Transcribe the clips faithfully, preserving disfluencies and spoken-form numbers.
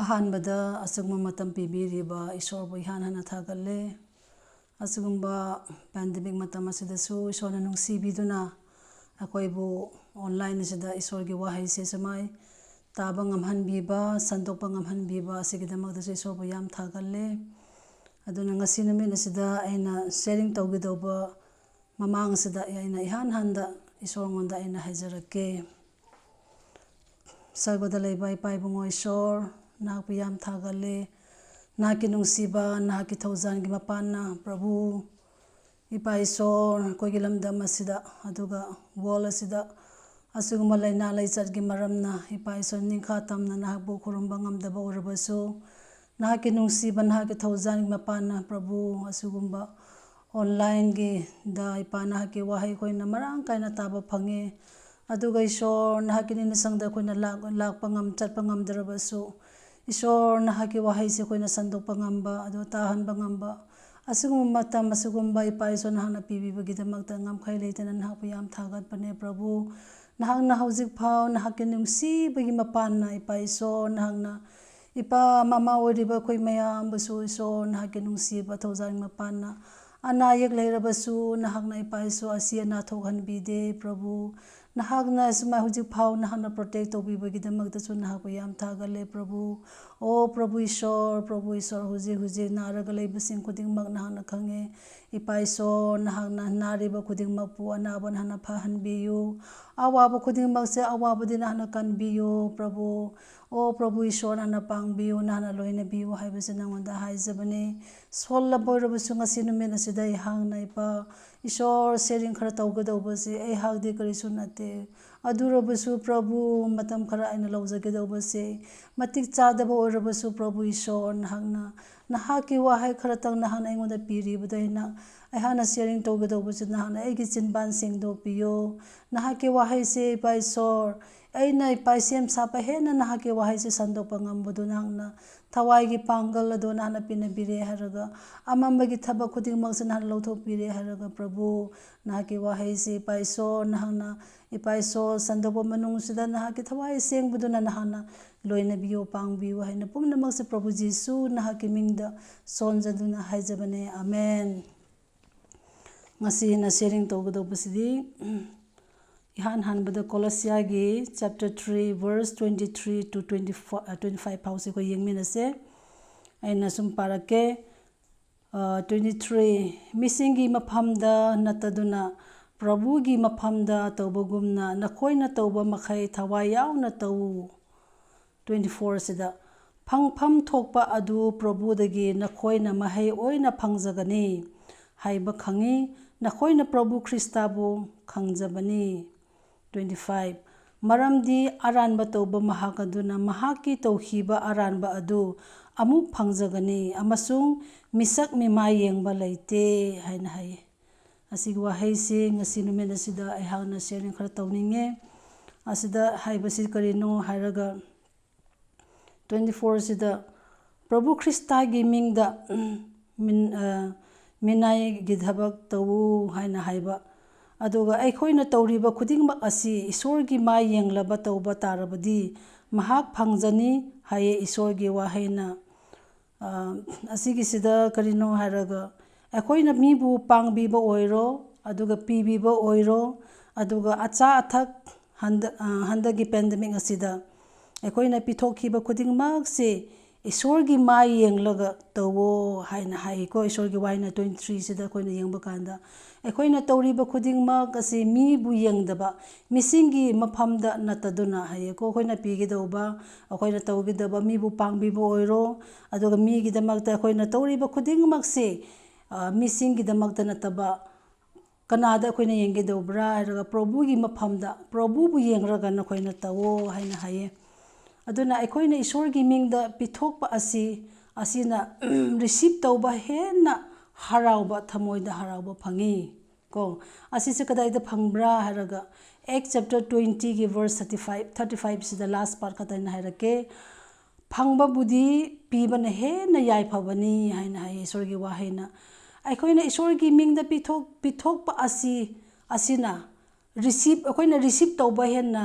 ꯑꯍꯥꯟꯕꯗ ꯑꯁꯤꯒꯨꯝꯕ ꯃꯇꯝ ꯄꯤꯕꯤꯔꯤꯕ ꯏꯁꯣꯔꯕꯨ ꯏꯍꯥꯟ ꯍꯥꯟꯅ ꯊꯥꯒꯠꯂꯦ꯫ ꯑꯁꯤꯒꯨꯝꯕ ꯄꯦꯟꯗꯦꯃꯤꯛ ꯃꯇꯝ ꯑꯁꯤꯗꯁꯨ ꯏꯁꯣꯔꯅ ꯅꯨꯡꯁꯤꯕꯤꯗꯨꯅ ꯑꯩꯈꯣꯏꯕꯨ ꯑꯣꯟꯂꯥꯏꯟ ꯑꯁꯤꯗ ꯏꯁꯣꯔꯒꯤ ꯋꯥꯍꯩꯁꯦ ꯁꯨꯃꯥꯏ ꯇꯥꯕ ꯉꯝꯍꯟꯕꯤꯕ, ꯁꯟꯗꯣꯛꯄ ꯉꯝꯍꯟꯕꯤꯕ ꯑꯁꯤꯒꯤꯗꯃꯛꯇꯁꯨ ꯏꯁꯣꯔꯕꯨ ꯌꯥꯝ ꯊꯥꯒꯠꯂꯦ꯫ ꯑꯗꯨꯅ ꯉꯁꯤ ꯅꯨꯃꯤꯠ ꯑꯁꯤꯗ ꯑꯩꯅ ꯁꯤꯌꯥꯔꯤꯡ ꯇꯧꯒꯗꯧꯕ ꯃꯃꯥꯡꯁꯤꯗ ꯑꯩꯅ ꯏꯍꯥꯟ ꯍꯥꯟꯗ ꯏꯁꯣꯔꯉꯣꯟꯗ ꯑꯩꯅ ꯍꯥꯏꯖꯔꯛꯀꯦ꯫ ꯁꯔꯒꯗ ꯂꯩꯕ ꯏꯄꯥ ꯏꯕꯨꯡꯉꯣ ꯏꯁꯣꯔ, ꯅꯍꯥꯛꯄꯨ ꯌꯥꯝ ꯊꯥꯒꯠꯂꯦ꯫ ꯅꯍꯥꯛꯀꯤ ꯅꯨꯡꯁꯤꯕ, ꯅꯍꯥꯛꯀꯤ ꯊꯧꯖꯥꯜꯒꯤ ꯃꯄꯥꯟꯅ, ꯄ꯭ꯔꯚꯨ, ꯏꯄꯥ ꯏꯁꯣꯔ, ꯑꯩꯈꯣꯏꯒꯤ ꯂꯝꯗꯝ ꯑꯁꯤꯗ, ꯑꯗꯨꯒ ꯋꯥꯔꯜ ꯑꯁꯤꯗ ꯑꯁꯤꯒꯨꯝꯕ ꯂꯥꯏꯅꯥ ꯂꯥꯏꯆꯠꯀꯤ ꯃꯔꯝꯅ, ꯏꯄꯥ ꯏꯁꯣꯔ, ꯅꯤꯡꯈꯥ ꯇꯝꯅ ꯅꯍꯥꯛꯄꯨ ꯈꯨꯔꯨꯝꯕ ꯉꯝꯗꯕ ꯑꯣꯏꯔꯕꯁꯨ, ꯅꯍꯥꯛꯀꯤ ꯅꯨꯡꯁꯤꯕ, ꯅꯍꯥꯛꯀꯤ ꯊꯧꯖꯥꯜꯒꯤ ꯃꯄꯥꯟꯅ, ꯄ꯭ꯔꯚꯨ, ꯑꯁꯤꯒꯨꯝꯕ ꯑꯣꯟꯂꯥꯏꯟꯒꯤꯗ, ꯏꯄꯥ, ꯅꯍꯥꯛꯀꯤ ꯋꯥꯍꯩ ꯑꯩꯈꯣꯏꯅ ꯃꯔꯥꯡ ꯀꯥꯏꯅ ꯇꯥꯕ ꯐꯪꯉꯦ꯫ ꯑꯗꯨꯒ ꯏꯁꯣꯔ, ꯅꯍꯥꯛꯀꯤ ꯅꯤꯡꯁꯪꯗ ꯑꯩꯈꯣꯏꯅ ꯂꯥꯛ-, ꯂꯥꯛꯄ ꯉꯝ-, ꯆꯠꯄ ꯉꯝꯗ꯭ꯔꯕꯁꯨ, ꯏꯁꯣꯔ, ꯅꯍꯥꯛꯀꯤ ꯋꯥꯍꯩꯁꯦ ꯑꯩꯈꯣꯏꯅ ꯁꯟꯗꯣꯛꯄ ꯉꯝꯕ, ꯑꯗꯨ ꯇꯥꯍꯟꯕ ꯉꯝꯕ, ꯑꯁꯤꯒꯨꯝꯕ ꯃꯇꯝ, ꯑꯁꯤꯒꯨꯝꯕ ꯏꯄꯥ ꯏꯁꯣꯔ ꯅꯍꯥꯛꯅ ꯄꯤꯕꯤꯕꯒꯤꯗꯃꯛꯇ ꯉꯝꯈꯩ ꯂꯩꯇꯅ ꯅꯍꯥꯛꯄꯨ ꯌꯥꯝ ꯊꯥꯒꯠꯄꯅꯦ, ꯄ꯭ꯔꯚꯨ꯫ ꯅꯍꯥꯛꯅ ꯍꯧꯖꯤꯛ ꯐꯥꯎ ꯅꯍꯥꯛꯀꯤ ꯅꯨꯡꯁꯤꯕꯒꯤ ꯃꯄꯥꯟꯅ, ꯏꯄꯥ ꯏꯁꯣꯔ, ꯅꯍꯥꯛꯅ ꯏꯄꯥ ꯃꯃꯥ ꯑꯣꯏꯔꯤꯕ ꯑꯩꯈꯣꯏ ꯃꯌꯥꯝꯕꯨꯁꯨ ꯏꯁꯣꯔ ꯅꯍꯥꯛꯀꯤ ꯅꯨꯡꯁꯤꯕ ꯊꯧꯖꯥꯜ ꯃꯄꯥꯟꯅ, ꯑꯅꯥ ꯑꯌꯦꯛ ꯂꯩꯔꯕꯁꯨ ꯅꯍꯥꯛꯅ, ꯏꯄꯥ ꯏꯁꯣꯔ, ꯑꯁꯤ ꯑꯅꯥ ꯊꯣꯛꯍꯟꯕꯤꯗꯦ, ꯄ꯭ꯔꯚꯨ꯫ ꯅꯍꯥꯛꯅ ꯑꯁꯨꯃꯥꯏ ꯍꯧꯖꯤꯛ ꯐꯥꯎ ꯅꯍꯥꯛꯅ ꯄ꯭ꯔꯣꯇꯦꯛ ꯇꯧꯕꯤꯕꯒꯤꯗꯃꯛꯇꯁꯨ ꯅꯍꯥꯛꯄꯨ ꯌꯥꯝ ꯊꯥꯒꯠꯂꯦ, ꯄ꯭ꯔꯚꯨ꯫ ꯑꯣ ꯄ꯭ꯔꯚꯨ ꯏꯁꯣꯔ, ꯄ꯭ꯔꯚꯨ ꯏꯁꯣꯔ, ꯍꯧꯖꯤꯛ ꯍꯧꯖꯤꯛ ꯅꯥꯔꯒ ꯂꯩꯕꯁꯤꯡ ꯈꯨꯗꯤꯡꯃꯛ ꯅꯍꯥꯛꯅ ꯈꯪꯉꯦ꯫ ꯏꯄꯥ ꯏꯁꯣꯔ, ꯅꯍꯥꯛꯅ ꯅꯥꯔꯤꯕ ꯈꯨꯗꯤꯡꯃꯛꯄꯨ ꯑꯅꯥꯕ ꯅꯍꯥꯛꯅ ꯐꯍꯟꯕꯤꯌꯨ, ꯑꯋꯥꯕ ꯈꯨꯗꯤꯡꯃꯛꯁꯦ ꯑꯋꯥꯕꯗꯤ ꯅꯍꯥꯛꯅ ꯀꯟꯕꯤꯌꯨ, ꯄ꯭ꯔꯚꯨ꯫ ꯑꯣ ꯄ꯭ꯔꯚꯨ ꯏꯁꯣꯔ, ꯅꯍꯥꯛꯅ ꯄꯥꯡꯕꯤꯌꯨ, ꯅꯍꯥꯛꯅ ꯂꯣꯏꯅꯕꯤꯌꯨ ꯍꯥꯏꯕꯁꯦ ꯅꯉꯣꯟꯗ ꯍꯥꯏꯖꯕꯅꯦ꯫ ꯁꯣꯜꯂꯕ ꯑꯣꯏꯔꯕꯁꯨ ꯉꯁꯤ ꯅꯨꯃꯤꯠ ꯑꯁꯤꯗ ꯑꯩꯍꯥꯛꯅ, ꯏꯄꯥ ꯏꯁꯣꯔ, ꯁꯤꯌꯥꯔꯤꯡ ꯈꯔ ꯇꯧꯒꯗꯧꯕꯁꯦ ꯑꯩꯍꯥꯛꯇꯤ ꯀꯔꯤꯁꯨ ꯅꯠꯇꯦ꯫ ꯑꯗꯨ ꯑꯣꯏꯔꯕꯁꯨ ꯄ꯭ꯔꯚꯨ, ꯃꯇꯝ ꯈꯔ ꯑꯩꯅ ꯂꯧꯖꯒꯗꯧꯕꯁꯦ ꯃꯇꯤꯛ ꯆꯥꯗꯕ ꯑꯣꯏꯔꯕꯁꯨ, ꯄ꯭ꯔꯚꯨ ꯏꯁꯣꯔ, ꯅꯍꯥꯛꯅ, ꯅꯍꯥꯛꯀꯤ ꯋꯥꯍꯩ ꯈꯔꯇꯪ ꯅꯍꯥꯛꯅ ꯑꯩꯉꯣꯟꯗ ꯄꯤꯔꯤꯕꯗ ꯑꯩꯅ, ꯑꯩꯍꯥꯛꯅ ꯁꯤꯌꯥꯔꯤꯡ ꯇꯧꯒꯗꯧꯕꯁꯦ ꯅꯍꯥꯛꯅ ꯑꯩꯒꯤ ꯆꯤꯟꯕꯥꯟ ꯁꯦꯡꯗꯣꯛꯄꯤꯌꯣ꯫ ꯅꯍꯥꯛꯀꯤ ꯋꯥꯍꯩꯁꯦ, ꯏꯄꯥ ꯏꯁꯣꯔ, ꯑꯩꯅ, ꯏꯄꯥ, ꯁꯦꯝ ꯁꯥꯕ ꯍꯦꯟꯅ ꯅꯍꯥꯛꯀꯤ ꯋꯥꯍꯩꯁꯦ ꯁꯟꯗꯣꯛꯄ ꯉꯝꯕꯗꯨ ꯅꯍꯥꯛꯅ ꯊꯋꯥꯏꯒꯤ ꯄꯥꯡꯒꯜ ꯑꯗꯨ ꯅꯍꯥꯛꯅ ꯄꯤꯅꯕꯤꯔꯦ ꯍꯥꯏꯔꯒ, ꯑꯃꯝꯕꯒꯤ ꯊꯕꯛ ꯈꯨꯗꯤꯡꯃꯛꯁꯦ ꯅꯍꯥꯛꯅ ꯂꯧꯊꯣꯛꯄꯤꯔꯦ ꯍꯥꯏꯔꯒ, ꯄ꯭ꯔꯚꯨ, ꯅꯍꯥꯛꯀꯤ ꯋꯥꯍꯩꯁꯦ, ꯏꯄꯥ ꯏꯁꯣꯔ, ꯅꯍꯥꯛꯅ ꯏꯄꯥ ꯏꯁꯣꯔ, ꯁꯟꯗꯣꯛꯄ ꯃꯅꯨꯡꯁꯤꯗ ꯅꯍꯥꯛꯀꯤ ꯊꯋꯥꯏ ꯑꯁꯦꯡꯕꯗꯨꯅ ꯅꯍꯥꯛꯅ ꯂꯣꯏꯅꯕꯤꯌꯨ, ꯄꯥꯡꯕꯤꯌꯨ ꯍꯥꯏꯅ ꯄꯨꯝꯅꯃꯛꯁꯦ ꯄ꯭ꯔꯚꯨ ꯖꯤꯁꯨ ꯅꯍꯥꯛꯀꯤ ꯃꯤꯡꯗ ꯁꯣꯟꯖꯗꯨꯅ ꯍꯥꯏꯖꯕꯅꯦ꯫ ꯑꯃꯦꯟ꯫ ꯉꯁꯤ ꯑꯩꯅ sharing ꯇꯧꯒꯗꯧꯕꯁꯤꯗꯤ, ꯏꯍꯥꯟ ꯍꯥꯟꯕꯗ ꯀꯣꯂꯣꯁꯤꯌꯥꯒꯤ chapter three verse twenty three to twenty four, twenty five ꯐꯥꯎꯁꯦ ꯑꯩꯈꯣꯏ ꯌꯦꯡꯃꯤꯟꯅꯁꯦ꯫ ꯑꯩꯅ ꯁꯨꯝ ꯄꯥꯔꯛꯀꯦ꯫ ꯇ꯭ꯋꯦꯟꯇꯤ ꯊ꯭ꯔꯤ, ꯃꯤꯁꯤꯡꯒꯤ ꯃꯐꯝꯗ ꯅꯠꯇꯗꯨꯅ ꯄ꯭ꯔꯚꯨꯒꯤ ꯃꯐꯝꯗ ꯇꯧꯕꯒꯨꯝꯅ ꯅꯈꯣꯏꯅ ꯇꯧꯕ ꯃꯈꯩ ꯊꯋꯥꯏ ꯌꯥꯎꯅ ꯇꯧꯎ꯫ ꯇ꯭ꯋꯦꯟꯇꯤ ꯐꯣꯔꯁꯤꯗ, ꯐꯪꯐꯝ ꯊꯣꯛꯄ ꯑꯗꯨ ꯄ꯭ꯔꯚꯨꯗꯒꯤ ꯅꯈꯣꯏꯅ ꯃꯍꯩ ꯑꯣꯏꯅ ꯐꯪꯖꯒꯅꯤ ꯍꯥꯏꯕ ꯈꯪꯉꯤ꯫ ꯅꯈꯣꯏꯅ ꯄ꯭ꯔꯚꯨ ꯈ꯭ꯔꯤꯁꯇꯕꯨ ꯈꯪꯖꯕꯅꯤ꯫ ꯇ꯭ꯋꯦꯟꯇꯤ ꯐꯥꯏꯚ, ꯃꯔꯝꯗꯤ ꯑꯔꯥꯟꯕ ꯇꯧꯕ ꯃꯍꯥꯛ ꯑꯗꯨꯅ ꯃꯍꯥꯛꯀꯤ ꯇꯧꯈꯤꯕ ꯑꯔꯥꯟꯕ ꯑꯗꯨ ꯑꯃꯨꯛ ꯐꯪꯖꯒꯅꯤ ꯑꯃꯁꯨꯡ ꯃꯤꯁꯛ ꯃꯤꯃꯥꯏ ꯌꯦꯡꯕ ꯂꯩꯇꯦ ꯍꯥꯏꯅ ꯍꯥꯏꯌꯦ꯫ ꯑꯁꯤꯒꯤ ꯋꯥꯍꯩꯁꯤ ꯉꯁꯤ ꯅꯨꯃꯤꯠ ꯑꯁꯤꯗ ꯑꯩꯍꯥꯛꯅ sharing ꯈꯔ ꯇꯧꯅꯤꯡꯉꯦ꯫ ꯑꯁꯤꯗ ꯍꯥꯏꯕꯁꯤ ꯀꯔꯤꯅꯣ ꯍꯥꯏꯔꯒ, ꯇ꯭ꯋꯦꯟꯇꯤ ꯐꯣꯔꯁꯤꯗ ꯄ꯭ꯔꯚꯨ ꯈ꯭ꯔꯤꯁꯇꯒꯤ ꯃꯤꯡꯗ, ꯎꯝ, ꯃꯤꯟ-, ꯑ, ꯃꯤꯅꯥꯏꯒꯤ ꯊꯕꯛ ꯇꯧꯎ ꯍꯥꯏꯅ ꯍꯥꯏꯕ꯫ ꯑꯗꯨꯒ ꯑꯩꯈꯣꯏꯅ ꯇꯧꯔꯤꯕ ꯈꯨꯗꯤꯡꯃꯛ ꯑꯁꯤ ꯏꯁꯣꯔꯒꯤ ꯃꯥꯏ ꯌꯦꯡꯂꯕ ꯇꯧꯕ ꯇꯥꯔꯕꯗꯤ ꯃꯍꯥꯛ ꯐꯪꯖꯅꯤ ꯍꯥꯏꯌꯦ ꯏꯁꯣꯔꯒꯤ ꯋꯥꯍꯩꯅ꯫ ꯑ, ꯑꯁꯤꯒꯤꯁꯤꯗ ꯀꯔꯤꯅꯣ ꯍꯥꯏꯔꯒ, ꯑꯩꯈꯣꯏꯅ ꯃꯤꯕꯨ ꯄꯥꯡꯕꯤꯕ ꯑꯣꯏꯔꯣ, ꯑꯗꯨꯒ ꯄꯤꯕꯤꯕ ꯑꯣꯏꯔꯣ, ꯑꯗꯨꯒ ꯑꯆꯥ ꯑꯊꯛ ꯍꯟꯗ-, ꯑ, ꯍꯟꯗꯛꯀꯤ pandemic ꯑꯁꯤꯗ ꯑꯩꯈꯣꯏꯅ ꯄꯤꯊꯣꯛꯈꯤꯕ ꯈꯨꯗꯤꯡꯃꯛꯁꯦ ꯏꯁꯣꯔꯒꯤ ꯃꯥꯏ ꯌꯦꯡꯂꯒ ꯇꯧꯋꯣ ꯍꯥꯏꯅ ꯍꯥꯏꯀꯣ꯫ ꯏꯁꯣꯔꯒꯤ ꯋꯥꯍꯩꯅ ꯇ꯭ꯋꯦꯟꯇꯤ ꯊ꯭ꯔꯤꯁꯤꯗ ꯑꯩꯈꯣꯏꯅ ꯌꯦꯡꯕ ꯀꯥꯟꯗ, ꯑꯩꯈꯣꯏꯅ ꯇꯧꯔꯤꯕ ꯈꯨꯗꯤꯡꯃꯛ ꯑꯁꯤ ꯃꯤꯕꯨ ꯌꯦꯡꯗꯕ, ꯃꯤꯁꯤꯡꯒꯤ ꯃꯐꯝꯗ ꯅꯠꯇꯗꯨꯅ ꯍꯥꯏꯌꯦꯀꯣ꯫ ꯑꯩꯈꯣꯏꯅ ꯄꯤꯒꯗꯧꯕ, ꯑꯩꯈꯣꯏꯅ ꯇꯧꯒꯗꯕ, ꯃꯤꯕꯨ ꯄꯥꯡꯕꯤꯕ ꯑꯣꯏꯔꯣ, ꯑꯗꯨꯒ ꯃꯤꯒꯤꯗꯃꯛꯇ ꯑꯩꯈꯣꯏꯅ ꯇꯧꯔꯤꯕ ꯈꯨꯗꯤꯡꯃꯛꯁꯦ, ꯑ, ꯃꯤꯁꯤꯡꯒꯤꯗꯃꯛꯇ ꯅꯠꯇꯕ, ꯀꯅꯥꯗ ꯑꯩꯈꯣꯏꯅ ꯌꯦꯡꯒꯗꯧꯕ꯭ꯔꯥ ꯍꯥꯏꯔꯒ, ꯄ꯭ꯔꯚꯨꯒꯤ ꯃꯐꯝꯗ, ꯄ꯭ꯔꯚꯨꯕꯨ ꯌꯦꯡꯂꯒ ꯅꯈꯣꯏꯅ ꯇꯧꯋꯣ ꯍꯥꯏꯅ ꯍꯥꯏꯌꯦ꯫ ꯑꯗꯨꯅ ꯑꯩꯈꯣꯏꯅ ꯏꯁꯣꯔꯒꯤ ꯃꯤꯡꯗ ꯄꯤꯊꯣꯛꯄ ꯑꯁꯤ, ꯑꯁꯤꯅ receive ꯇꯧꯕ ꯍꯦꯟꯅ ꯍꯔꯥꯎꯕ, ꯊꯃꯣꯏꯗ ꯍꯔꯥꯎꯕ ꯐꯪꯉꯤ ꯀꯣ꯫ ꯑꯁꯤꯁꯦ ꯀꯗꯥꯏꯗ ꯐꯪꯕ꯭ꯔꯥ ꯍꯥꯏꯔꯒ, Acts chapter twenty ꯒꯤ verse thirty five, thirty five ꯁꯤꯗ last part ꯈꯛꯇ ꯑꯩꯅ ꯍꯥꯏꯔꯛꯀꯦ꯫ ꯐꯪꯕꯕꯨꯗꯤ ꯄꯤꯕꯅ ꯍꯦꯟꯅ ꯌꯥꯏꯐꯕꯅꯤ ꯍꯥꯏꯅ ꯍꯥꯏꯌꯦ ꯏꯁꯣꯔꯒꯤ ꯋꯥꯍꯩꯅ꯫ ꯑꯩꯈꯣꯏꯅ ꯏꯁꯣꯔꯒꯤ ꯃꯤꯡꯗ ꯄꯤꯊꯣꯛ-, ꯄꯤꯊꯣꯛꯄ ꯑꯁꯤ, ꯑꯁꯤꯅ ꯔꯤꯁꯤꯞ ꯑꯩꯈꯣꯏꯅ ꯔꯤꯁꯤꯞ ꯇꯧꯕ ꯍꯦꯟꯅ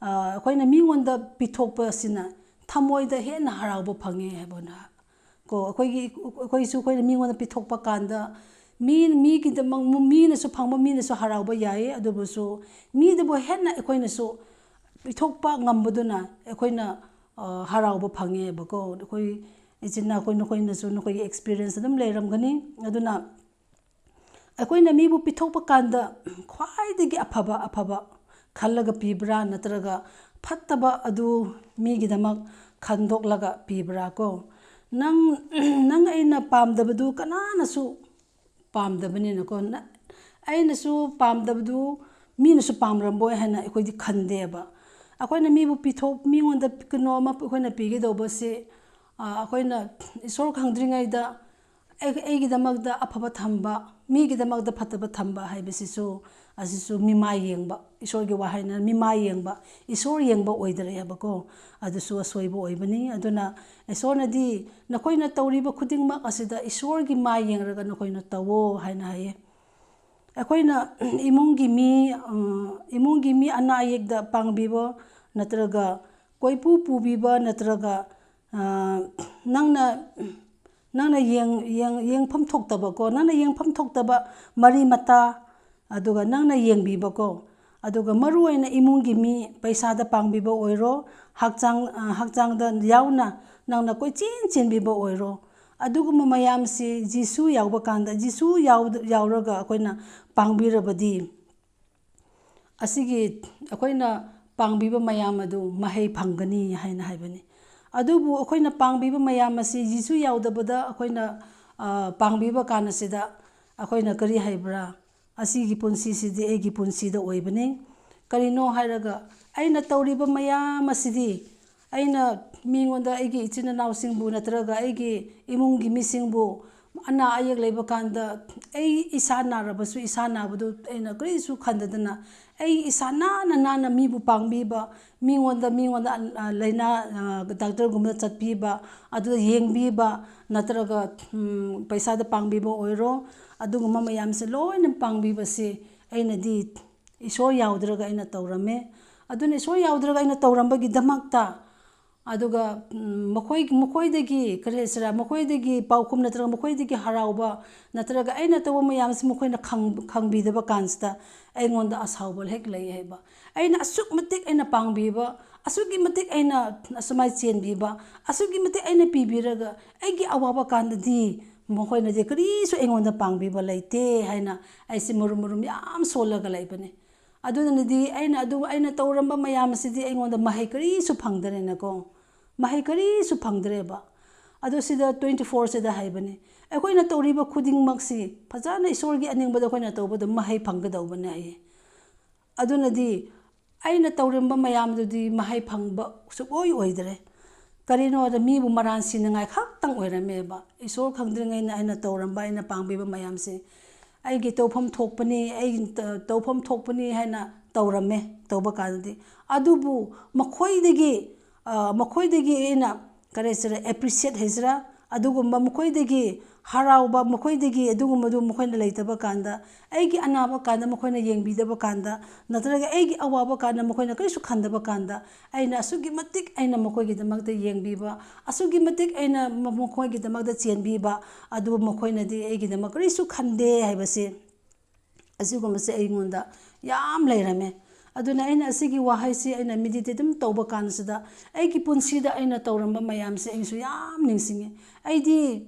ꯑꯩꯈꯣꯏꯅ ꯃꯤꯉꯣꯟꯗ ꯄꯤꯊꯣꯛꯄꯁꯤꯅ ꯊꯃꯣꯏꯗ ꯍꯦꯟꯅ ꯍꯔꯥꯎꯕ ꯐꯪꯉꯦ ꯍꯥꯏꯕꯅ꯫ ꯀꯣ ꯑꯩꯈꯣꯏꯒꯤ ꯑꯩꯈꯣꯏꯁꯨ ꯑꯩꯈꯣꯏꯅ ꯃꯤꯉꯣꯟꯗ ꯄꯤꯊꯣꯛꯄ ꯀꯥꯟꯗ ꯃꯤ ꯃꯤꯒꯤꯗꯃꯛ ꯃꯤꯅꯁꯨ ꯐꯪꯕ ꯃꯤꯅꯁꯨ ꯍꯔꯥꯎꯕ ꯌꯥꯏ꯫ ꯑꯗꯨꯕꯨꯁꯨ ꯃꯤꯗꯨꯕꯨ ꯍꯦꯟꯅ ꯑꯩꯈꯣꯏꯅꯁꯨ ꯄꯤꯊꯣꯛꯄ ꯉꯝꯕꯗꯨꯅ ꯑꯩꯈꯣꯏꯅ ꯍꯔꯥꯎꯕ ꯐꯪꯉꯦꯕꯀꯣ꯫ ꯑꯩꯈꯣꯏ ꯏꯆꯤꯟ ꯏꯅꯥꯎꯈꯣꯏ ꯅꯈꯣꯏꯅꯁꯨ ꯅꯈꯣꯏꯒꯤ ꯑꯦꯛꯁꯄꯤꯔꯤꯌꯦꯟꯁ ꯑꯗꯨꯝ ꯂꯩꯔꯝꯒꯅꯤ꯫ ꯑꯗꯨꯅ ꯑꯩꯈꯣꯏꯅ ꯃꯤꯕꯨ ꯄꯤꯊꯣꯛꯄ ꯀꯥꯟꯗ ꯈ꯭ꯋꯥꯏꯗꯒꯤ ꯑꯐꯕ ꯑꯐꯕ ꯈꯜꯂꯒ ꯄꯤꯕ꯭ꯔꯥ, ꯅꯠꯇ꯭ꯔꯒ ꯐꯠꯇꯕ ꯑꯗꯨ ꯃꯤꯒꯤꯗꯃꯛ ꯈꯟꯗꯣꯛꯂꯒ ꯄꯤꯕ꯭ꯔꯥ ꯀꯣ? ꯅꯪ ꯅꯪ ꯑꯩꯅ ꯄꯥꯝꯗꯕꯗꯨ ꯀꯅꯥꯅꯁꯨ ꯄꯥꯝꯗꯕꯅꯤꯅꯀꯣ꯫ ꯑꯩꯅꯁꯨ ꯄꯥꯝꯗꯕꯗꯨ ꯃꯤꯅꯁꯨ ꯄꯥꯝꯔꯝꯕꯣꯏ ꯍꯥꯏꯅ ꯑꯩꯈꯣꯏꯗꯤ ꯈꯟꯗꯦꯕ꯫ ꯑꯩꯈꯣꯏꯅ ꯃꯤꯕꯨ ꯄꯤꯊꯣꯛ ꯃꯤꯉꯣꯟꯗ ꯀꯩꯅꯣ ꯑꯃ ꯑꯩꯈꯣꯏꯅ ꯄꯤꯒꯗꯧꯕꯁꯦ, ꯑꯩꯈꯣꯏꯅ ꯏꯁꯣꯔ ꯈꯪꯗ꯭ꯔꯤꯉꯩꯗ ꯑꯩꯒꯤꯗꯃꯛꯇ ꯑꯐꯕ ꯊꯝꯕ, ꯃꯤꯒꯤꯗꯃꯛꯇ ꯐꯠꯇꯕ ꯊꯝꯕ ꯍꯥꯏꯕꯁꯤꯁꯨ, ꯑꯁꯤꯁꯨ ꯃꯤꯃꯥꯏ ꯌꯦꯡꯕ, ꯏꯁꯣꯔꯒꯤ ꯋꯥꯍꯩꯅ ꯃꯤꯃꯥꯏ ꯌꯦꯡꯕ, ꯏꯁꯣꯔ ꯌꯦꯡꯕ ꯑꯣꯏꯗꯔꯛꯑꯦꯕꯀꯣ꯫ ꯑꯗꯨꯁꯨ ꯑꯁꯣꯏꯕ ꯑꯣꯏꯕꯅꯤ꯫ ꯑꯗꯨꯅ ꯏꯁꯣꯔꯅꯗꯤ ꯅꯈꯣꯏꯅ ꯇꯧꯔꯤꯕ ꯈꯨꯗꯤꯡꯃꯛ ꯑꯁꯤꯗ ꯏꯁꯣꯔꯒꯤ ꯃꯥꯏ ꯌꯦꯡꯂꯒ ꯅꯈꯣꯏꯅ ꯇꯧꯋꯣ ꯍꯥꯏꯅ ꯍꯥꯏꯌꯦ꯫ ꯑꯩꯈꯣꯏꯅ ꯏꯃꯨꯡꯒꯤ ꯃꯤ, ꯏꯃꯨꯡꯒꯤ ꯃꯤ ꯑꯅꯥ ꯑꯌꯦꯛꯇ ꯄꯥꯡꯕꯤꯕ, ꯅꯠꯇ꯭ꯔꯒ ꯀꯣꯏꯄꯨ ꯄꯨꯕꯤꯕ, ꯅꯠꯇ꯭ꯔꯒ ꯅꯪꯅ ꯅꯪꯅ ꯌꯦꯡꯐꯝ ꯊꯣꯛꯇꯕꯀꯣ, ꯅꯪꯅ ꯌꯦꯡꯐꯝ ꯊꯣꯛꯇꯕ ꯃꯔꯤ ꯃꯇꯥ, ꯑꯗꯨꯒ ꯅꯪꯅ ꯌꯦꯡꯕꯤꯕꯀꯣ, ꯑꯗꯨꯒ ꯃꯔꯨ ꯑꯣꯏꯅ ꯏꯃꯨꯡꯒꯤ ꯃꯤ ꯄꯩꯁꯥꯗ ꯄꯥꯡꯕꯤꯕ ꯑꯣꯏꯔꯣ, ꯍꯛꯆꯥꯡ ꯍꯛꯆꯥꯡꯗ ꯌꯥꯎꯅ ꯅꯪꯅ ꯀꯣꯏꯆꯦꯟ ꯆꯦꯟꯕꯤꯕ ꯑꯣꯏꯔꯣ, ꯑꯗꯨꯒꯨꯝꯕ ꯃꯌꯥꯝꯁꯤ ꯖꯤꯁꯨ ꯌꯥꯎꯕ ꯀꯥꯟꯗ, ꯖꯤꯁꯨ ꯌꯥꯎꯔꯒ ꯑꯩꯈꯣꯏꯅ ꯄꯥꯡꯕꯤꯔꯕꯗꯤ, ꯑꯁꯤꯒꯤ ꯑꯩꯈꯣꯏꯅ ꯄꯥꯡꯕꯤꯕ ꯃꯌꯥꯝ ꯑꯗꯨ ꯃꯍꯩ ꯐꯪꯒꯅꯤ ꯍꯥꯏꯅ ꯍꯥꯏꯕꯅꯤ꯫ ꯑꯗꯨꯕꯨ ꯑꯩꯈꯣꯏꯅ ꯄꯥꯡꯕꯤꯕ ꯃꯌꯥꯝ ꯑꯁꯤ ꯖꯤꯁꯨ ꯌꯥꯎꯗꯕꯗ ꯑꯩꯈꯣꯏꯅ ꯄꯥꯡꯕꯤꯕ ꯀꯥꯟ ꯑꯁꯤꯗ ꯑꯩꯈꯣꯏꯅ ꯀꯔꯤ ꯍꯥꯏꯕ꯭ꯔꯥ? ꯑꯁꯤꯒꯤ ꯄꯨꯟꯁꯤꯁꯤꯗꯤ ꯑꯩꯒꯤ ꯄꯨꯟꯁꯤꯗ ꯑꯣꯏꯕꯅꯤ꯫ ꯀꯔꯤꯅꯣ ꯍꯥꯏꯔꯒ, ꯑꯩꯅ ꯇꯧꯔꯤꯕ ꯃꯌꯥꯝ ꯑꯁꯤꯗꯤ ꯑꯩꯅ ꯃꯤꯉꯣꯟꯗ, ꯑꯩꯒꯤ ꯏꯆꯤꯟ ꯏꯅꯥꯎꯁꯤꯡꯕꯨ ꯅꯠꯇ꯭ꯔꯒ ꯑꯩꯒꯤ ꯏꯃꯨꯡꯒꯤ ꯃꯤꯁꯤꯡꯕꯨ ꯑꯅꯥ ꯑꯌꯦꯛ ꯂꯩꯕ ꯀꯥꯟꯗ ꯑꯩ ꯏꯁꯥ ꯅꯥꯔꯕꯁꯨ, ꯏꯁꯥ ꯅꯥꯕꯗꯨ ꯑꯩꯅ ꯀꯔꯤꯁꯨ ꯈꯟꯗꯗꯅ ꯑꯩ ꯏꯁꯥ ꯅꯥꯅ ꯅꯥꯅ ꯃꯤꯕꯨ ꯄꯥꯡꯕꯤꯕ, ꯃꯤꯉꯣꯟꯗ ꯃꯤꯉꯣꯟꯗ ꯂꯥꯏꯅꯥ, ꯗꯥꯛꯇꯔꯒꯨꯝꯕꯗ ꯆꯠꯄꯤꯕ, ꯑꯗꯨꯗ ꯌꯦꯡꯕꯤꯕ, ꯅꯠꯇ꯭ꯔꯒ ꯄꯩꯁꯥꯗ ꯄꯥꯡꯕꯤꯕ ꯑꯣꯏꯔꯣ, ꯑꯗꯨꯒꯨꯝꯕ ꯃꯌꯥꯝꯁꯦ ꯂꯣꯏꯅ ꯄꯥꯡꯕꯤꯕꯁꯦ ꯑꯩꯅꯗꯤ ꯏꯁꯣꯔ ꯌꯥꯎꯗ꯭ꯔꯒ ꯑꯩꯅ ꯇꯧꯔꯝꯃꯦ꯫ ꯑꯗꯨꯅ ꯏꯁꯣꯔ ꯌꯥꯎꯗ꯭ꯔꯒ ꯑꯩꯅ ꯇꯧꯔꯝꯕꯒꯤꯗꯃꯛꯇ, ꯑꯗꯨꯒ ꯎꯝ, ꯃꯈꯣꯏ ꯃꯈꯣꯏꯗꯒꯤ ꯀꯔꯤ ꯍꯥꯏꯁꯤꯔꯥ, ꯃꯈꯣꯏꯗꯒꯤ ꯄꯥꯎꯈꯨꯝ ꯅꯠꯇ꯭ꯔꯒ ꯃꯈꯣꯏꯗꯒꯤ ꯍꯔꯥꯎꯕ ꯅꯠꯇ꯭ꯔꯒ ꯑꯩꯅ ꯇꯧꯕ ꯃꯌꯥꯝꯁꯤ ꯃꯈꯣꯏꯅ ꯈꯪ- ꯈꯪꯕꯤꯗꯕ ꯀꯥꯟꯁꯤꯗ ꯑꯩꯉꯣꯟꯗ ꯑꯁꯥꯎꯕ ꯍꯦꯛ ꯂꯩ ꯍꯥꯏꯕ꯫ ꯑꯩꯅ ꯑꯁꯨꯛ ꯃꯇꯤꯛ ꯑꯩꯅ ꯄꯥꯡꯕꯤꯕ, ꯑꯁꯨꯛꯀꯤ ꯃꯇꯤꯛ ꯑꯩꯅ ꯑꯁꯨꯃꯥꯏ ꯆꯦꯟꯕꯤꯕ, ꯑꯁꯨꯛꯀꯤ ꯃꯇꯤꯛ ꯑꯩꯅ ꯄꯤꯕꯤꯔꯒ ꯑꯩꯒꯤ ꯑꯋꯥꯕ ꯀꯥꯟꯗꯗꯤ ꯃꯈꯣꯏꯅꯗꯤ ꯀꯔꯤꯁꯨ ꯑꯩꯉꯣꯟꯗ ꯄꯥꯡꯕꯤꯕ ꯂꯩꯇꯦ ꯍꯥꯏꯅ ꯑꯩꯁꯦ ꯃꯔꯨꯝ ꯃꯔꯨꯝ ꯌꯥꯝ ꯁꯣꯜꯂꯒ ꯂꯩꯕꯅꯦ꯫ ꯑꯗꯨꯅꯗꯤ ꯑꯩꯅ ꯑꯗꯨ ꯑꯩꯅ ꯇꯧꯔꯝꯕ ꯃꯌꯥꯝ ꯑꯁꯤꯗꯤ ꯑꯩꯉꯣꯟꯗ ꯃꯍꯩ ꯀꯔꯤꯁꯨ ꯐꯪꯗ꯭ꯔꯦꯅꯀꯣ꯫ ꯃꯍꯩ ꯀꯔꯤꯁꯨ ꯐꯪꯗ꯭ꯔꯦꯕ꯫ ꯑꯗꯣ ꯁꯤꯗ ꯇ꯭ꯋꯦꯟꯇꯤ ꯐꯣꯔꯁꯤꯗ ꯍꯥꯏꯕꯅꯦ, ꯑꯩꯈꯣꯏꯅ ꯇꯧꯔꯤꯕ ꯈꯨꯗꯤꯡꯃꯛꯁꯤ ꯐꯖꯅ ꯏꯁꯣꯔꯒꯤ ꯑꯅꯤꯡꯕꯗ ꯑꯩꯈꯣꯏꯅ ꯇꯧꯕꯗ ꯃꯍꯩ ꯐꯪꯒꯗꯧꯕꯅꯦ ꯍꯥꯏꯌꯦ꯫ ꯑꯗꯨꯅꯗꯤ ꯑꯩꯅ ꯇꯧꯔꯝꯕ ꯃꯌꯥꯝꯗꯨꯗꯤ ꯃꯍꯩ ꯐꯪꯕ ꯁꯨꯛꯑꯣꯏ ꯑꯣꯏꯗ꯭ꯔꯦ꯫ ꯀꯔꯤꯅꯣ ꯍꯥꯏꯗ ꯃꯤꯕꯨ ꯃꯔꯥꯟ ꯁꯤꯅꯉꯥꯏ ꯈꯛꯇꯪ ꯑꯣꯏꯔꯝꯃꯦꯕ꯫ ꯏꯁꯣꯔ ꯈꯪꯗ꯭ꯔꯤꯉꯩꯗ ꯑꯩꯅ ꯇꯧꯔꯝꯕ, ꯑꯩꯅ ꯄꯥꯡꯕꯤꯕ ꯃꯌꯥꯝꯁꯦ ꯑꯩꯒꯤ ꯇꯧꯐꯝ ꯊꯣꯛꯄꯅꯤ, ꯑꯩꯒꯤ ꯇ- ꯇꯧꯐꯝ ꯊꯣꯛꯄꯅꯤ ꯍꯥꯏꯅ ꯇꯧꯔꯝꯃꯦ, ꯇꯧꯕ ꯀꯥꯟꯗꯗꯤ꯫ ꯑꯗꯨꯕꯨ ꯃꯈꯣꯏꯗꯒꯤ, ꯑ, ꯃꯈꯣꯏꯗꯒꯤ ꯑꯩꯅ ꯀꯔꯤ ꯍꯥꯏꯁꯤꯔ, ꯑꯦꯄ꯭ꯔꯤꯁꯤꯌꯦꯠ ꯍꯥꯏꯁꯤꯔꯥ, ꯑꯗꯨꯒꯨꯝꯕ ꯃꯈꯣꯏꯗꯒꯤ ꯍꯔꯥꯎꯕ, ꯃꯈꯣꯏꯗꯒꯤ ꯑꯗꯨꯒꯨꯝꯕꯗꯨ ꯃꯈꯣꯏꯅ ꯂꯩꯇꯕ ꯀꯥꯟꯗ, ꯑꯩꯒꯤ ꯑꯅꯥꯕ ꯀꯥꯟꯗ ꯃꯈꯣꯏꯅ ꯌꯦꯡꯕꯤꯗꯕ ꯀꯥꯟꯗ, ꯅꯠꯇ꯭ꯔꯒ ꯑꯩꯒꯤ ꯑꯋꯥꯕ ꯀꯥꯟꯗ ꯃꯈꯣꯏꯅ ꯀꯔꯤꯁꯨ ꯈꯟꯗꯕ ꯀꯥꯟꯗ, ꯑꯩꯅ ꯑꯁꯨꯛꯀꯤ ꯃꯇꯤꯛ ꯑꯩꯅ ꯃꯈꯣꯏꯒꯤꯗꯃꯛꯇ ꯌꯦꯡꯕꯤꯕ, ꯑꯁꯨꯛꯀꯤ ꯃꯇꯤꯛ ꯑꯩꯅ ꯃ- ꯃꯈꯣꯏꯒꯤꯗꯃꯛꯇ ꯆꯦꯟꯕꯤꯕ, ꯑꯗꯨꯕꯨ ꯃꯈꯣꯏꯅꯗꯤ ꯑꯩꯒꯤꯗꯃꯛ ꯀꯔꯤꯁꯨ ꯈꯟꯗꯦ ꯍꯥꯏꯕꯁꯦ, ꯑꯁꯤꯒꯨꯝꯕꯁꯦ ꯑꯩꯉꯣꯟꯗ ꯌꯥꯝ ꯂꯩꯔꯝꯃꯦ꯫ ꯑꯗꯨꯅ ꯑꯩꯅ ꯑꯁꯤꯒꯤ ꯋꯥꯍꯩꯁꯤ ꯑꯩꯅ ꯃꯦꯗꯤꯇꯦꯠ ꯑꯗꯨꯝ ꯇꯧꯕ ꯀꯥꯟꯁꯤꯗ ꯑꯩꯒꯤ ꯄꯨꯟꯁꯤꯗ ꯑꯩꯅ ꯇꯧꯔꯝꯕ ꯃꯌꯥꯝꯁꯦ ꯑꯩꯁꯨ ꯌꯥꯝ ꯅꯤꯡꯁꯤꯡꯉꯤ꯫ ꯑꯩꯗꯤ